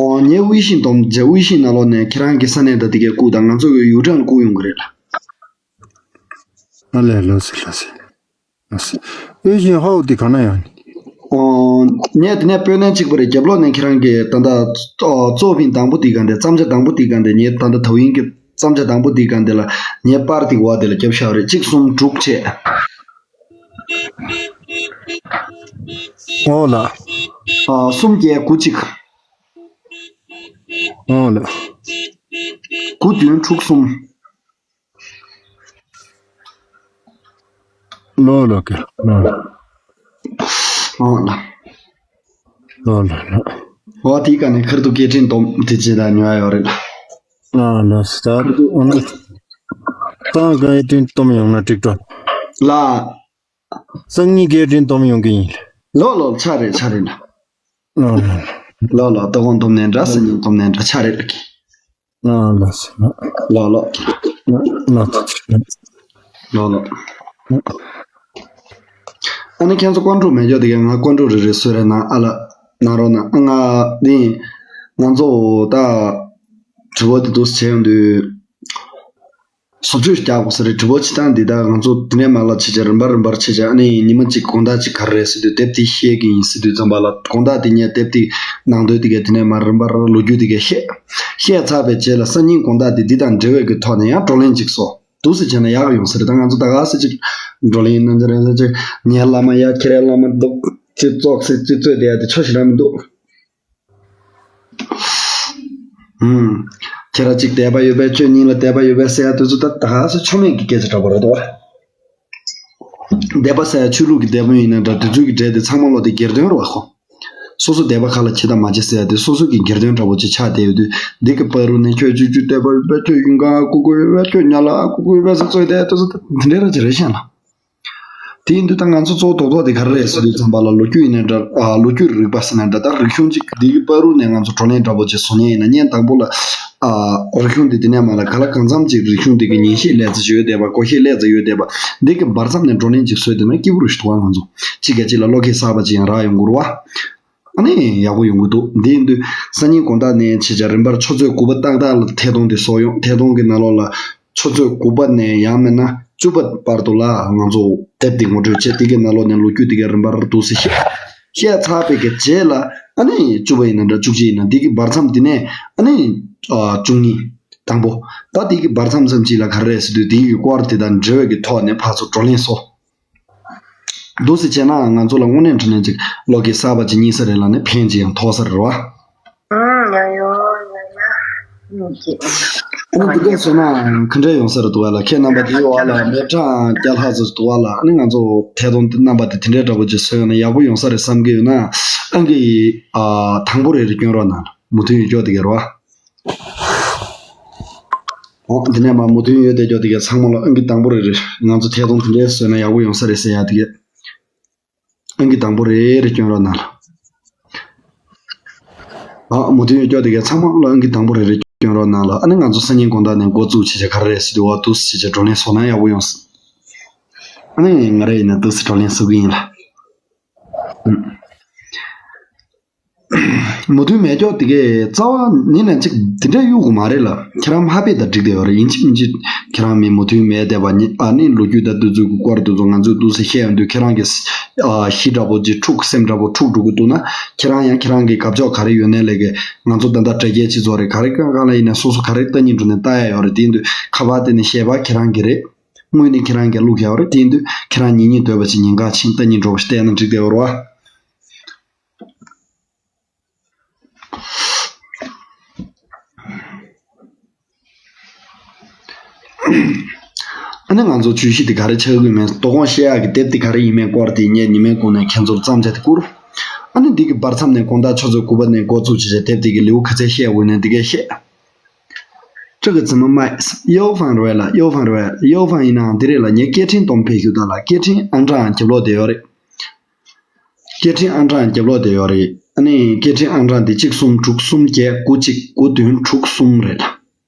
ཨོ། ངའི་ཝི་ཤིན་སྟོང་རྒྱ་ཝི་ཤིན་ནང་ལོགས་ནས་ཁྱེད་རང་གི་ས་གནས་དང་དེ་གའི་བཀུག་དང་། ང་ཚོ་གི་ཡུ་ཀྲང་བཀུག་ཡོང་གི་རེད་ལ། ཨ་ལས་ལོ་ཚོད་ལོ་ཚོད། ཨོ་ཤིན་ཧའོ་དེ་ག་ན་ཡོང་ནི། ཨོ། ངས་དེ་ནས་དཔོན་གནས་གཅིག་པ་རེད། རྒྱབ་ལོགས་ནས་ཁྱེད་རང་གི་ད་ལྟ་གཙོ་ཕིན་དང་པོ་དེ་ག་འདི་བརྩམས་བྱ་དང་པོ་དེ་ག་འདི་ངས་ད་ལྟ་ཐའོ་ཡིན་གི་བརྩམས་བྱ་དང་པོ་དེ་ག་འདི་ལ་ངས་པར་དེ་བ་དེ་ལ་རྒྱབ་ཤག་རེད། གཅིག་གསུམ་དྲུག་བྱས། ཨོ་ལ། ཨ། གསུམ་བརྒྱད་དགུ་གཅིག་ཨོ་ལ། དགུ་བདུན་དྲུག་གསུམ། ལོ་ལོ་ཀེ་ལོ་ལོ། ཨོ་ལ། ལོ་ལོ་ལོ། ཨོ་དེའི་ཀ་ནས་ཁར་དུ་སྐད་འཕྲིན་སྟོང་དེ་ཅི་ལ་ཉོ་ཡ་ཡོད་རེད། ཨ་ལ་ས་ཏུ་ཨོ་ན། ཏང་ག་ཡི་ཏིན་སྟོམ་ཡོང་ན་ཀྲིག་ཏོ། ལ། སང་ཉིན་སྐད་འཕྲིན་སྟོམ་ཡོང་གི་ཡིན། ལོ་ལོ་ཆ་རེད་ཆ་རེད་ན། ལོ་ལོ། ལོ་ལོ་ཏོ་གོང་སྟོམ་ནས་འདྲ་སང་ཉིན་སྟོམ་ནས་འདྲ་ཆ་རེད་ལ་ཀི། ལོ་ལོ་ལོ། ལོ་ལོ། ལོ་ལོ། ཨ་ནི་ཁྱེད་ཚོ་ཀོན་ཀྲུག་མེད་ཀྱོག་དེ་ག་ང་ཀོན་ཀྲུག་རེ་རེ་སོས་རེ་ན་ཨ་ལ་ན་རོ་ན་ཨ་ང་དེ། ང་ཚོ་ད་དྲི་བ་དེ་འདུག་སེ་བྱས་ཡོང་དུས། བཟོ་བཅོས་རྒྱག་དགོས་ས་རེད། དྲི་བ་བྱེད་སྟངས་འདི་དག་ང་ཚོ་དེ་ནས་མར་ལ་བྱས་བྱས་རིམ་པར་རིམ་པར་བྱས་བྱས། ཨ་ནི་ཉི་མ་གཅིག་དགོང་དག་གཅིག་ག་རེ་རེད་ཟེར་དུས་དེབ་དེ་ཤེས་ཀྱི་ཡིན་ཟེར་དུས་ཙམ་པ་ལ། དགོང་དག་དེ་ངས་དེབ་དེ་ནང་དོན་དེ་གའི་དེ་ནས་མར་རིམ་པར་ལོ་རྒྱུས་དེ་གའི་བཤད། བཤད་ཚར་བའི་རྗེས་ལ་སང་ཉིན་དགོང་དག་དེ་འདི་དང་འབྲེལ་བའི་གི་ཐོག་ནས་ཡང་བགྲོ་གླེང་ཅིག་བཟོ། འདུག་སེ་བྱས་ན་ཡག་ཡོང་ས་རེད། ད་ང་ཚོ་ད་ག་སེ་ཅིག་བགྲོ་གླེང་གནང་རྒྱུ་རེད་ཟེར་ཅིག་ངའི་བླ་མ་ཡ་ཁྱེད་རའི་བླ་མ་འདུག་ཅེས་ཙོག་སེ་ཅིག་རྩོད་བསྡད་ཡ་དེ་ཆོ་ཞེ་དྲག་མི་འདུག་ཨུམ། ཁྱེད་རང་གཅིག་དད་པ་ཡོད་པས་ཁྱོད་གཉིས་ལ་དད་པ་ཡོད་པས་ཟེར་ཡ་དེ་ཚོ་ད་ད་ག་སེ་ཆོ་མེད་ཀྱི་སྐད་ཆ་འདྲ་པོ་རེད་དོ། དད་པ་ཟེར་ཡ་ཆོས་ལུགས་ཀྱི་དད་པ་ཡིན་ན་འདྲ། དེ་ཚོའི་གི་གྲས་དེ་ཚང་མ་ལོ་དེ་སྒེར་དོན་རེད་བ་ཁོ། སོ་སོ་དད་པ་ག་ལ་བྱེད་དང་མ་བྱེད་ཟེར་ཡ་དེ་སོ་སོ་གི་སྒེར་དོན་འདྲ་པོ་ཅིག་ཆགས་བསྡད་ཡོད་དུས། འདི་གི་བར་དུ་ནས་ཁྱོད་ཅིག་ཅིག་དད་པ་ཡོད་པས་ཁྱོད་ཡུལ་གང་ཨ་ཁུ་ཁུ་ཡོད་པས་ཁྱོད་ཉ་ལ་ཨ་ཁུ་ཁུ་ཡོད་པས་ཟེར་རྩོད་བསྡད་ཡ་དེ་ཚོ་དེ་འདྲའི་ར་ཅིག་རེད་ཤག་ལ། དེ་ཡིན་དུས་ད་ང་ཚོ་གཙོ་བོ་རྡོག་རྡོག་དེ་ག་རེ་རེད་ཟེར་དུས་ཙམ་པ་ལ་ལོ་རྒྱུས་ཡིན་ན་འདྲ། ཨ་ལོ་རྒྱུས་རིག་པ་ཟེར་ན་འདྲ། ད་རིག་གཞུང་གཅིག་འདི་གི་བར་དུ་ནས་ང་ཚོ་བགྲོ་གླེང་འདྲ་པོ་ཅིག་བཟོ་མཁན་ཡིན་ན་སྔོན་དང་པོ་ལ། ཨ་རིག་གཞུང་འདི་དེ་ནས་མར་ལ་ག་ལ་གང་འཚམ་ཅིག་རིག་གཞུང་འདི་གི་ཉན་ཤེས་ལེ་ཙམ་ཅིག་ཡོད་བསྡད་པ། གོ་ཤེས་ལེ་ཙམ་ཡོད་བསྡད་པ། འདི་གི་བར་མཚམས་ནས་བགྲོ་གླེང་ཅིག་བཟོས་བསྡད་ན་སྐྱིད་པོ་རེད་ཞུ་བ། ང་ཚོ་གཅིག་གིས་གཅིག་ལ་བློ་ཁེལ་བསགས་པ་ཅིག་ཡང་རག་ཡོང་གི་རེད་བ། ཨ་ནི་ཡག་པོ་ཡོང་གི་འདུག་འདི་ཡིན་དུས་སང་ཉིན་དགོང་དག་ནས་བྱས་བྱས་རིམ་པར་ཆུ་ཚོད་དགུ་པ་ཏག་ཏག་ལ་ཐད་གཏོང་དེ་བཟོ་ཡོང་། ཐད་གཏོང་གི་ནང་ལོགས་ལ་ཆུ་ཚོད་དགུ་པ་ནས་ཡང་མིན་ན་བཅུ་པ་བར་དུ་ལ་ང་ཚོ་དེབ་འདི་ངོ་སྤྲོད་བྱས། དེ་གི་ནང་ལོགས་ནས་ལོ་རྒྱུས་དེ་གའི་རིམ་པར་འདུག་སེ་བཤད། བཤད་ཚར་བའི་གི་རྗེས་ལ་ཨ་ནི་བཅུ་པ་ཡིན་ན་འདྲ་བཅུ་གཅིག་ཡིན་ན་འདི་གི་བར་མཚམས་འདི་ནས་ཨ་ནི་ཨ་བཅུ་གཉིས་དང་པོ། ད་འདི་གི་བར་མཚམས་ཙམ་ཅིག་ལ་ག་རེ་རེད་ཟེར་དུས་འདི་གི་སྐོར་དེ་དང་འབྲེལ་བའི་གི་ཐོག་ནས་ཕར་ཚུར་བགྲོ་གླེང་བཟོ། འདུག་སེ་བྱས་ན་ང་ཚོ་ལ་དངོས་གནས་དྲང་གནས་ཅིག་བློ་སྐྱེད་གསར་པ་ཅིག་རྙེད་ས་རེད་ལ་ནི་ཕན་ཅིག་ཡང་ཐོགས་ས་རེད་བ། ཨང་། ཡ་ཡོ་ཡ་ཡ། ཨ་ནི་འདི་གས་བཟོས་ན་ག་འདྲས་ཡོང་ས་རེད་འདུག་བ་ལ། ཁྱེད་རྣམ་པ་དེའི་བ་ལ་མི་གྲངས་བརྒྱ་ལྷག་ཙམ་འདུག་བ་ལ། ཨ་ནི་ང་ཚོ་ཐད་གཏོང་རྣམ་པ་དེ་དེ་འདྲས་འདྲ་པོ་ཅིག་བཟོས་ཡོང་ན་ཡག་པོ་ཡོང་ས་རེད་བསམ་གྱི་ཡོད་ན། ཨང་ཀི་ཨ་དང་པོ་རེ་རེ་སྐྱོན་རོགས་གནང་། མོས་མཐུན་ཡོད་ཀྱོག་དེ་གས་རོ། འོ་དེ་ནས་མ་མོས་མཐུན་ཡོད་དེ་ཀྱོག་དེ་གས་ཚང་མ་ལ་ཨང་ཀི་དང་པོ་རེ་རེ་ང་ཚོ་ཐད་གཏོང་དེ་འདྲས་བཟོས་ན་ཡག་པོ་ཡོང་ས་རེད་ཟེར་ཡ་དེ་གས། ཨང་ཀི་དང་པོ་རེ་རེ་སྐྱོན་རོགས་གནང་ལ། ཨ་མོས་མཐུན་ཡོད་ཀྱོག་དེ་གས་ཚང་མ་ལ་ཨང་ཀི་དང་པོ་རེ་རེ་སྐྱོན་རོགས་གནང་ལ། ཨ་ནི་ང་ཚོ་སང་ཉིན་དགོང་དག་ནས་འགོ་བཙུགས་བྱས་བྱས་ག་རེ་རེད་ཟེར་དུས་འོ་འདུག་སེ་བྱས་བྱས་བགྲོ་གླེང་བཟོ་ན་ཡག་པོ་ཡོང་ས། ཨ་ནི་ང་རེ་ཡིན་ན་འདུག་སེ་བགྲོ་གླེང་བཟོ་གི་ཡིན་ལ། མོས་མཐུན་མེད་ཀྱོག་དེ་གས་རྩ་བ་ནི་ནས་ཅིག་དེ་འདྲ་གཡུག་གི་མ་རེད་ལ། ཁྱེད་རང་མ་ཕེབས་དང་འགྲིག་བསྡད་ཡོད་རེད། ཡིན་གཅིག་མིན་གཅིག་ཁྱེད་རང་མི་མོས་མཐུན་མེད་བསྡད་པ་ཉིད། ཨ་ནི་ལོ་རྒྱུས་དང་དུས་ཚོད་ཀྱི་སྐོར་དེ་ཚོ་ང་ཚོས་འདུག་སེ་བཤད་ཡོང་དུས་ཁྱེད་རང་གིས་ཨ་ཞེ་དྲག་པོ་ཅིག་འཁྲུག་སེམས་དྲག་པོ་འཁྲུག་འགྲོ་གི་འདུག་ན། ཁྱེད་རང་ཡང་ཁྱེད་རང་གི་དགའ་ཕྱོགས་ག་རེ་ཡོད་ནའི་ལས་ཀའི་ང་ཚོ་ད་ལྟ་དྲ་རྒྱའི་སྤྱི་ཚོགས་རེད། ག་རེ་གང་གང་ལ་ཡིན་ན་སོ་སོ་ག་རེ་ལྟ་སྙིང་འདོད་ནའི་ལྟ་ཡ་ཡོད་རེད། དེ་ཡིན་དུས་ཁ་པར་དེ་ནས་ཞལ་པར་ཁྱེད་རང་གི་རེད། དངོས་གནས་ཁྱེད་རང་གིས་བླུག་ཡོད་རེད། དེ་ཡིན་དུས་ཁྱེད་རང་ཉན་སྙིང་འདོད་པ་ཅིག་ཉན་ག་ཕྱིན་ལྟ་སྙིང་འདོད་པ་ཞིག་བལྟས་ན་འགྲིག་བསྡད་ཡོད་རེད་བ། ཨ་ནི་ང་ཚོ་བརྗོད་གཞི་འདི་ག་རེ་ཆགས་ཀྱི་མེད། དོ་དགོང་བཤད་ཡག་གི་དེབ་འདི་ག་རེ་ཡིན་མིན་སྐོར་དེ་ངས་ཉི་མའི་གོང་ནས་ཁྱེད་ཚོར་མཚམས་སྦྱར་ཏེ་བསྐུར། ཨ་ནི་འདི་གི་བར་མཚམས་ནས་དགོང་དག་ཆུ་ཚོད་དགུ་པ་ནས་འགོ་བཙུགས་བྱས་བྱས་དེབ་འདི་གི་ལེའུ་ག་ཚད་བཤད་དགོས་ནའི་འདི་གས་བཤད། 这个怎么卖？ ཡོ་ཧྥང་རེད། ཡོ་ཧྥང་ཡིན་ནའང་འདི་རེད་ལ། ངས་སྐད་འཕྲིན་སྡོམ་ཕེབས་ཞུ་དང་ལ། སྐད་འཕྲིན་ཨང་གྲངས་རྒྱབ་ལོགས་དེ་ཡོད་རེད། སྐད་འཕྲིན་ཨང་གྲངས་རྒྱབ་ལོགས་དེ་ཡོད་རེད། ཨ་ནི་སྐད་འཕྲིན་ཨང་གྲངས་དེ་གཅིག་གསུམ་དྲུག་གསུམ་བརྒྱད་དགུ་གཅིག་དགུ་བདུན་དྲུག་གསུམ་རེད་ལ།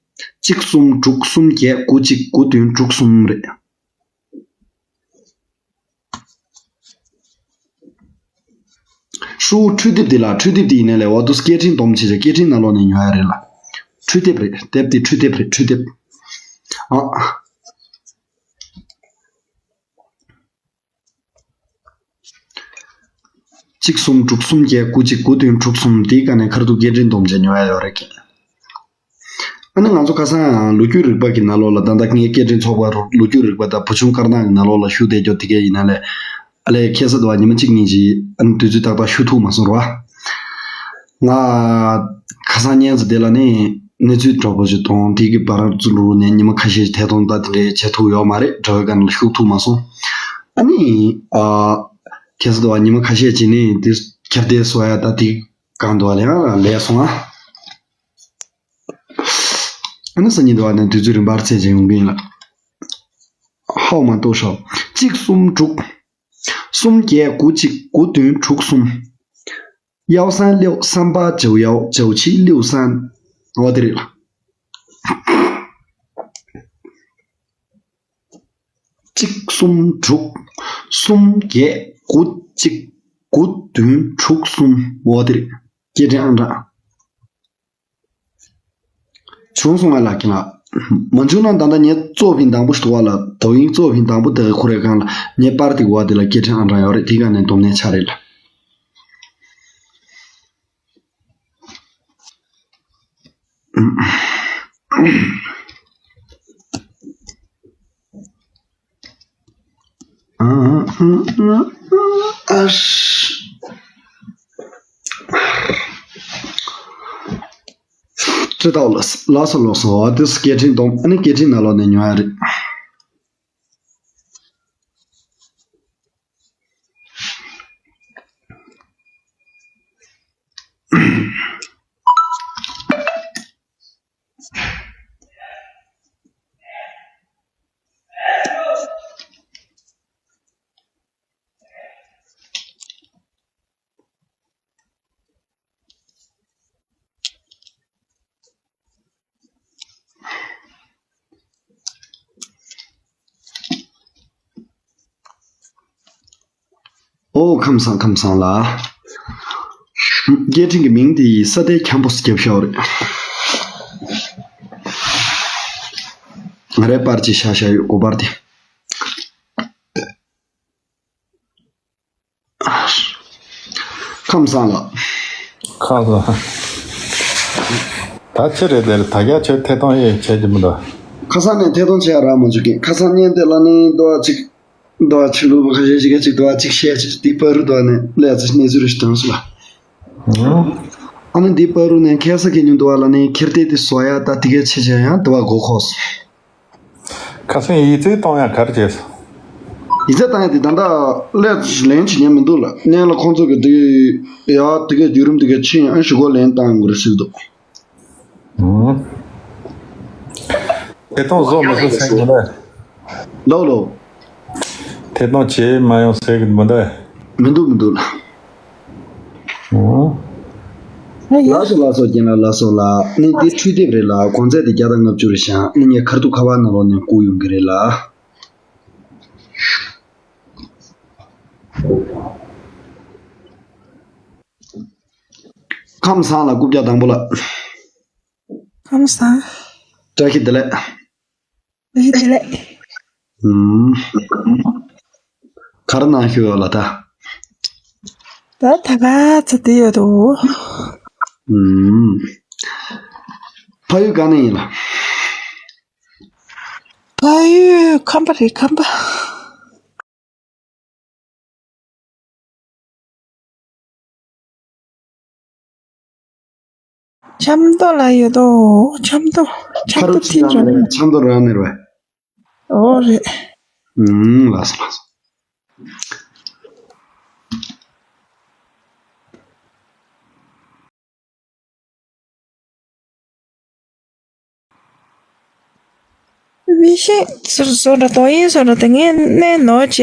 གཅིག་གསུམ་དྲུག་གསུམ་བརྒྱད་དགུ་གཅིག་དགུ་བདུན་དྲུག་གསུམ་རེད། ཧྲུའུ་འཕྲུལ་དེབ་དེ་ལ། འཕྲུལ་དེབ་དེ་ཡིན་ནའི་ལས་འོ་དུ་སྐད་འཕྲིན་སྡོམ་བྱས་བྱས་སྐད་འཕྲིན་ནང་ལོགས་ནས་ཉོ་ཡ་རེད་ལ། འཕྲུལ་དེབ་རེད། དེབ་དེ་འཕྲུལ་དེབ་རེད། འཕྲུལ་དེབ། ཨ། གཅིག་གསུམ་དྲུག་གསུམ་བརྒྱད་དགུ་གཅིག་དགུ་བདུན་དྲུག་གསུམ། དེའི་སྒང་ནས་ཁར་ཐུག་སྐད་འཕྲིན་སྡོམ་བྱས་ཉོ་ཡ་ཡོད་རེད་ཀྱི། ཨ་ནི་ང་ཚོ་ཁ་སང་ལོ་རྒྱུས་རིག་པ་གི་ནང་ལོགས་ལ། ད་ལྟ་ངའི་སྐད་འཕྲིན་ཚོགས་པ་རུ་ལོ་རྒྱུས་རིག་པ་དང་བུ་ཆུང་དཀར་ནག་གི་ནང་ལོགས་ལ་ཞུགས་བསྡད་རྒྱུ་དེ་གས་ཡིན་ན་ལས། ཨ་ལས་ཁ་སང་དུ་བ་ཉི་མ་གཅིག་གཉིས་ཅིག་ཨ་ནི་དུས་ཚོད་ཏག་ཏག་ཞུགས་ཐུབ་མ་སོང་ར། ང་ཁ་སང་ཉིན་ཙམ་དེ་ལ་ནི་གནས་ཚུལ་འདྲ་པོ་ཞིག་མཐོང་། དེ་གི་བར་ཚུར་ནས་ཉི་མ་ཁ་ཤས་ཐད་གཏོང་ད་དེ་འདྲའི་བྱེད་ཐུབ་ཡོད་མ་རེད། དྲ་བའི་སྒང་ལ་ཞུགས་ཐུབ་མ་སོང་། ཨ་ནི་ཨ་ཁ་སང་དུ་བ་ཉི་མ་ཁ་ཤས་ཅིག་ནི་དེ་ཁྱབ་གདལ་བཟོ་ཡ་ད་དེ་གང་དུ་བ་ལས་ང་ལས་སོང་ཨ། ཨ་ནི་སང་ཉིན་དུ་བ་ནི་དུས་ཚོད་རིམ་པར་ཚད་ཅིག་ཡོང་གི་ཡིན་ལ། ཧའོ་མ་ཏོ་ཧྲའོ། གཅིག་གསུམ་དྲུག་གསུམ་བརྒྱད་དགུ་གཅིག་དགུ་བདུན་དྲུག་གསུམ། 幺三六三八九幺九七六三。 འོ་དེ་རེད་ལ། གཅིག་གསུམ་དྲུག་གསུམ་བརྒྱད་དགུ་གཅིག་དགུ་བདུན་དྲུག་གསུམ། འོ་དེ་རེད། སྐད་འཕྲིན་ཨང་གྲངས། བྱུང་སོང་ང་ལགས་ཀྱི་ལགས། མ་བྱུང་ན་ད་ལྟ་ངས་གཙོ་ཕིན་དང་པོ་ཞིག་འདུག་བ་ལ། དོ་དབྱིངས་གཙོ་ཕིན་དང་པོ་དེ་གི་ཁོ་རའི་སྒང་ལ་ངས་པར་དེ་གི་བ་དེ་ལ་སྐད་འཕྲིན་ཨང་གྲངས་ཡོད་རེད། དེ་ག་ནས་སྡོམ་ནས་ཆ་རེད་ལ། ཨ་ཧ་ཨ་ཧ་ཨ་ཧ། ཅི་ལྟ་བུ་ལགས། ལགས་སོ་ལགས་སོ། ཨ་དེ་སྐད་འཕྲིན་གཏོང་ཨ་ནི་སྐད་འཕྲིན་ནང་ལོགས་ནས་ཉོ་ཡ་རེད། ཨོ་ཁམས་བཟང་ཁམས་བཟང་ལགས། སྐད་འཕྲིན་གྱི་མིང་དེ་ས་དེ་འཁྱམ་པོ་སྐྱབས་ཤོག་རེད། ང་རའི་པར་ཅིག་བཞག་བཞག་ཡོད་གོ་པར་དེ། ཁམས་བཟང་ལགས། ཁམས་བཟང་། ད་ཅི་རེད་དེར་ད་རྒྱ་ཆོས་ཐད་གཏོང་ཡེ་བྱས་ཀྱི་མི་འདུག་ཁ་སང་ནས་ཐད་གཏོང་བྱས་ཡ་རག་མ་བྱུང་གི། ཁ་སང་བརྙན་དེ་ལ་ནི་འདུག་ཅིག་འདུག་ཆི་ལུག་ཁ་ཤས་ཤིག་གིས་ཅིག་འདུག་ཅིག་བཤད་ཅིག་དེ་བར་རུ་འདུག་ནས་ལས་ཚེ་གནས་ཚུལ་རེ་ཞིག་དྲངས་སོང་ལ། ཨ་ནི་དེ་བར་རུ་ནས་ཁ་སང་གི་ཉིན་འདུག་ལ་ནི་ཁྱེར་ཏེ་དེ་བཟོ་ཡ་ད་དེ་གས་ཆེ་ཆེ་ཡང་འདུག་གོ་ཁོག་སོང་། ཁ་སང་ཡིག་ཚད་གཏོང་ཡ་ག་རེ་བྱས་སོང་། ཡིག་ཚད་བཏང་ཡ་དེ་ད་ལྟ་སླད་ལན་བྱེད་མཁན་མི་འདུག་ལ། གནས་ལ་ཁོང་ཚོ་གི་དེ་ཡ་དེ་གའི་བརྒྱུད་རིམ་དེ་གའི་ཕྱིན་ཨ་ཞུ་སྒོ་ལན་བཏང་དགོས་རེད་ཟེར་གི་འདུག་ཐད་གཏོང་བཟོ་མི་བཟོ་ཟེར་གི་མི་འདུག་ལོ་ལོ། ཐད་གཏོང་བྱེད་མ་ཡོང་ཟེར་གི་མི་འདུག་མི་འདུག་མི་འདུག་ལ། ལགས་སོ་ལགས་སོ། རྒན་ལགས་ལགས་སོ་ལགས། ནི་འདི་འཕྲུལ་དེབ་རེད་ལགས། གོང་ཚད་དེ་བརྒྱ་དང་ལྔ་བཅུ་རེད་ཤག་ནི་ངས་ཁ་ཐུག་ཁ་པར་ནང་ལོགས་ནས་བསྐུར་ཡོང་གི་རེད་ལགས། ཁམས་བཟང་ལགས། རྐུབ་བཀྱག་དང་པོ་ལགས། ཁམས་བཟང་། བཀྲ་ཤིས་བདེ་ལེགས། བཀྲ་ཤིས་བདེ་ལེགས། ཨུམ། ག་རེ་གནང་ཤོག་ཡོད་ལ་ད། ད་ད་ག་ཚོད་དེ་ཡོད་དོ། ཨུམ། ཕ་ཡུལ་ག་ནས་ཡིན་ལ། ཕ་ཡུལ་ཁམས་པ་རེད་ཁམས་པ། ཆབ་མདོ་ལ་ཡོད་དོ། ཆབ་མདོ། ཆབ་ཕ་རུ་མདོ་ཚིག་ཕྱིན་ཆོག་རེད། ཆབ་མདོ་རང་ནས་རེད། ཨོ་རེད། ཨུམ། ལགས་སོ་ལགས་སོ། བི་ཤེས་བཟོ་འདྲ་དོ་ཡིན་བཟོ་འདྲ་དེ་ངས་གནས་ནོར་བྱས་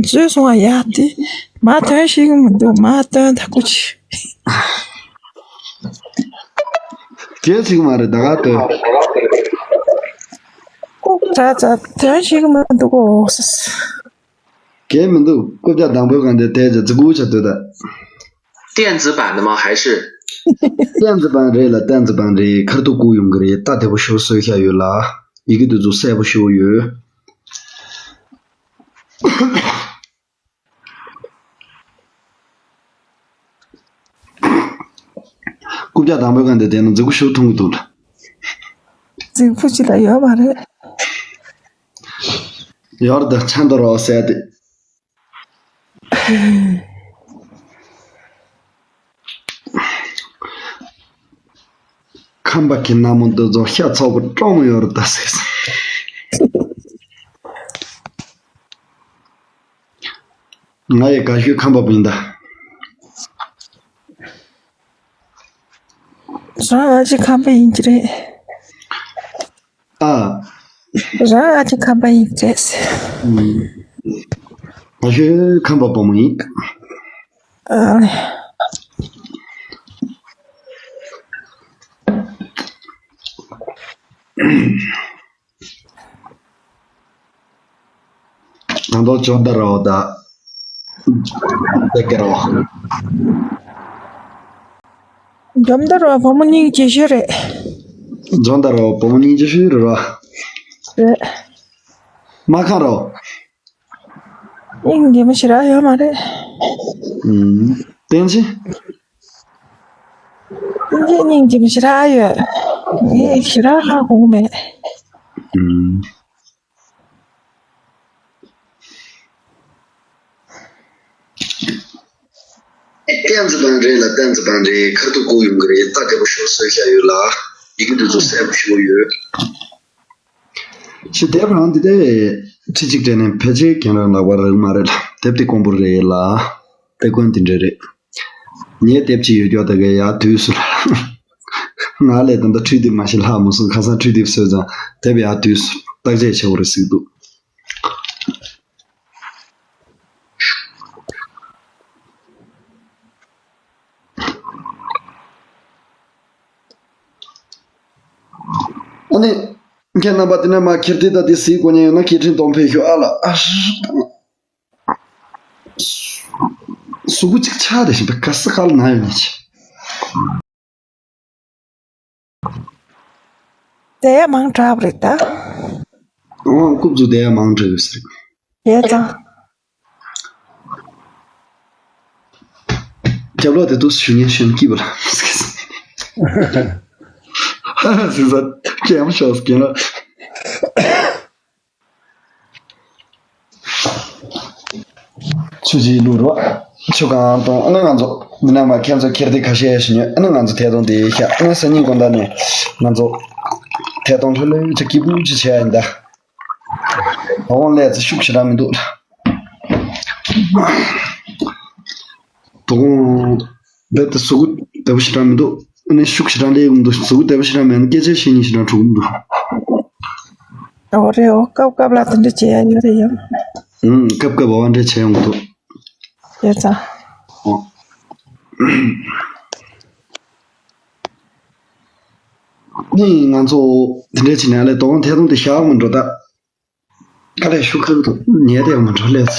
བཟོས་སོང་བ་ཡ་དེ་མ་ཐོན་ཤེས་ཀྱི་མི་འདུག་མ་ཐོན་ད་ཀུ་ཅི། གལ་ཆེ་གི་མ་རེད་ད་ག་ལྟོས། ཨོ་ཙ་ཙ་དོན་ཤེས་ཀྱི་མི་འདུག་གོ། གལ་མི་འདུག་རྐུབ་བཀྱག་དང་པོའི་སྒང་དེ་དེ་ཅི་ཙི་གུ་ཆ་དོད་ད། 电子版的吗？还是 电子版རེད་ལ། 电子版རེད། ཁ་ཐུག་བསྐུར་ཡོང་གི་རེད། ད་བདེ་པོ་ཞིག་བཟོས་བཞག་ཡོད་ལ། ཡི་གེ་དེ་ཚོ་གསལ་པོ་ཞིག་ཡོད། རྐུབ་བཀྱག་དང་པོའི་སྒང་དེ་དེ་ན་མཛེས་པོ་ཞིག་མཐོང་གི་འདུག་ལ། མཛེས་པོ་ཅི་ལ་ཡོད་མ་རེད། ཡོད་རེད་ད། ཆ་འདོར་རོགས་ཟེར་ཏེ། ཁམས་པ་གི་སྣ་མོ་འདི་ཚོ་ཤ་ཚ་པོ་སྐྱོ་མོ་ཡོད་རེད་ད་ཟེར་སོང་། ང་ཡི་དགའ་ཤོས་ཁམས་པ་ཡིན་ད། རང་ཨ་ཅེ་ཁམས་པ་ཡིན་གྱི་རེད། ཨ། རང་ཨ་ཅེ་ཁམས་པ་ཡིན་གྱི་རེད། ཨུམ། ང་ཤོད་ཁམས་པ་བུ་མོ་ཡིན། ཨ་ལེ། ད་དུང་ཇོ་མདའ་ར་བ་དང་། དེ་ཀ་ར་བ། ཇོ་མདའ་ར་བ་བུ་མོ་གཉིས་ཀྱི་རྗེས་ཤོད་རེད། ཇོན་ད་རོ་བུ་མོ་སྙིང་རྗེ་ཤོས་རེད་རོ། རེད། མ་ཁང་རོ། སྙིང་རྗེ་མོ་ཞེ་དྲག་ཡོད་མ་རེད། ཨུམ། བསྟན་ཅི། སྙིང་རྗེ་སྙིང་རྗེ་མོ་ཞེ་དྲག་ཡོད། ངས་ཞེ་དྲག་ཧ་གོ་གི་མེད། ཨུམ། བསྟན་འཛིན་པ་རེད་ལ། བསྟན་འཛིན་པ་རེད། ཁ་ཐུག་བསྐུར་ཡོང་གི་རེད། ད་བདེ་པོ་ཤོག་གསོལ་བཞག་ཡོད་ལ། ཡི་གེ་འདི་ཚོ་གསལ་པོ་ཞིག་ཡོད། ཞེས་དེབ་རང་འདི་དེ་ཁྲི་གཅིག་སྤྲད་ནས་ཕལ་ཆེར་རྒན་རང་ལག་པར་རག་མ་རེད་ལ། དེབ་དེ་དཀོན་པོ་རེད་ལ། དེ་དཀོན་འདི་འདྲ་རེད། ངའི་དེབ་ཅིག་ཡོད་རྒྱུ་ད་གའི་ཡར་དུས་སུ་ལ། ང་ལས་ད་ལྟ་འཕྲུལ་དེབ་མ་ཤེས་ལྷག་མ་སོང་། ཁ་སང་འཕྲུལ་དེབ་བཟོས་ཙང་དེབ་ཡར་དུས་སུ་བརྟག་དཔྱད་བྱེད་དགོས་རེད་ཟེར་གྱི་འདུག་ཨ་ནི། ཁྱེད་རྣམ་པ་དེ་ནས་མ་ཁྱེར་དེ་ད་དེ་གཟིགས་དགོས་མཁན་ཡོད་ན་སྐད་འཕྲིན་གཏོང་ཕེབས་ཤོག་ཨ་ལ་ཨ་ཧྲི། གཟུགས་པོ་གཅིག་ཆག་དེ་བཞིན་པའི་ག་ས་ག་ལ་ན་ཡོད་ན་ཆེ། དེ་ཡ་མང་དྲགས་པ་རེད་ད། ཨོ་རྐུབ་བཙུགས་དེ་ཡ་མང་དྲགས་ཡོད་ཟེར། ཡས་ཙང་། རྒྱབ་ལོག་དེ་དུས་ཞུ་ཉན་ཤོན་སྐྱིད་པ་ལ། ཧ་ཧ་ཟིན་ས་ཀྱེ་མ་ཤོག་སྐྱེ་ལ། ཆུ་ཅིག་བླུག་རོགས། ཆུ་གང་གཏོང་། ཨ་ནི་ང་ཚོ་འདི་ན་མ་ཁྱེད་ཚོ་ཁྱེར་དེ་ཁ་ཤས་ཞིག་ཉོས། ཨ་ནི་ང་ཚོ་ཐད་གཏོང་དེ་ཤ། ཨ་ནི་སང་ཉིན་དགོང་དག་ནས་ང་ཚོ་ཐད་གཏོང་ལྷོད་ལྷོད་ཅིག་སྐྱིད་པོ་ཅིག་བྱས་ཡིན་ད། དོ་དགོང་ལས་ཚེ་ཤུགས་ཞེ་དྲག་མི་འདུག་དོ་དགོང་རྦད་དེ་གཟུགས་པོ་བདེ་པོ་ཞེ་དྲག་མི་འདུག་ཨ་ནི་ཤུགས་ཞེ་དྲག་སླེབས་ཀྱི་མི་འདུག་གཟུགས་པོ་བདེ་པོ་ཞེ་དྲག་མེད་ན་སྐད་ཆ་བཤད་སྙིང་ཞེ་དྲག་འཁྲུག་གི་མི་འདུག་ཨོ་རེད། ཨོ་སྐབས་སྐབས་ལ་དེ་འདྲ་བྱེད་ཡ་ཡོད་རེད་ཡ། ཨུང་། སྐབས་སྐབས་འོ་འདྲ་བྱེད་ཡོང་གི་འདུག་ཡོད་ཙང་། ཨོ། ནི་ང་ཚོ་དེ་འདྲ་བྱས་ནས་ཨ་ལས་དོ་དགོང་ཐད་གཏོང་དེ་བཞག་མི་འགྲོ་ད། དཀའ་ལས་ཤུགས་ཁག་ཏུ་ཉལ་བསྡད་ཡོང་མ་འགྲོ་ལས།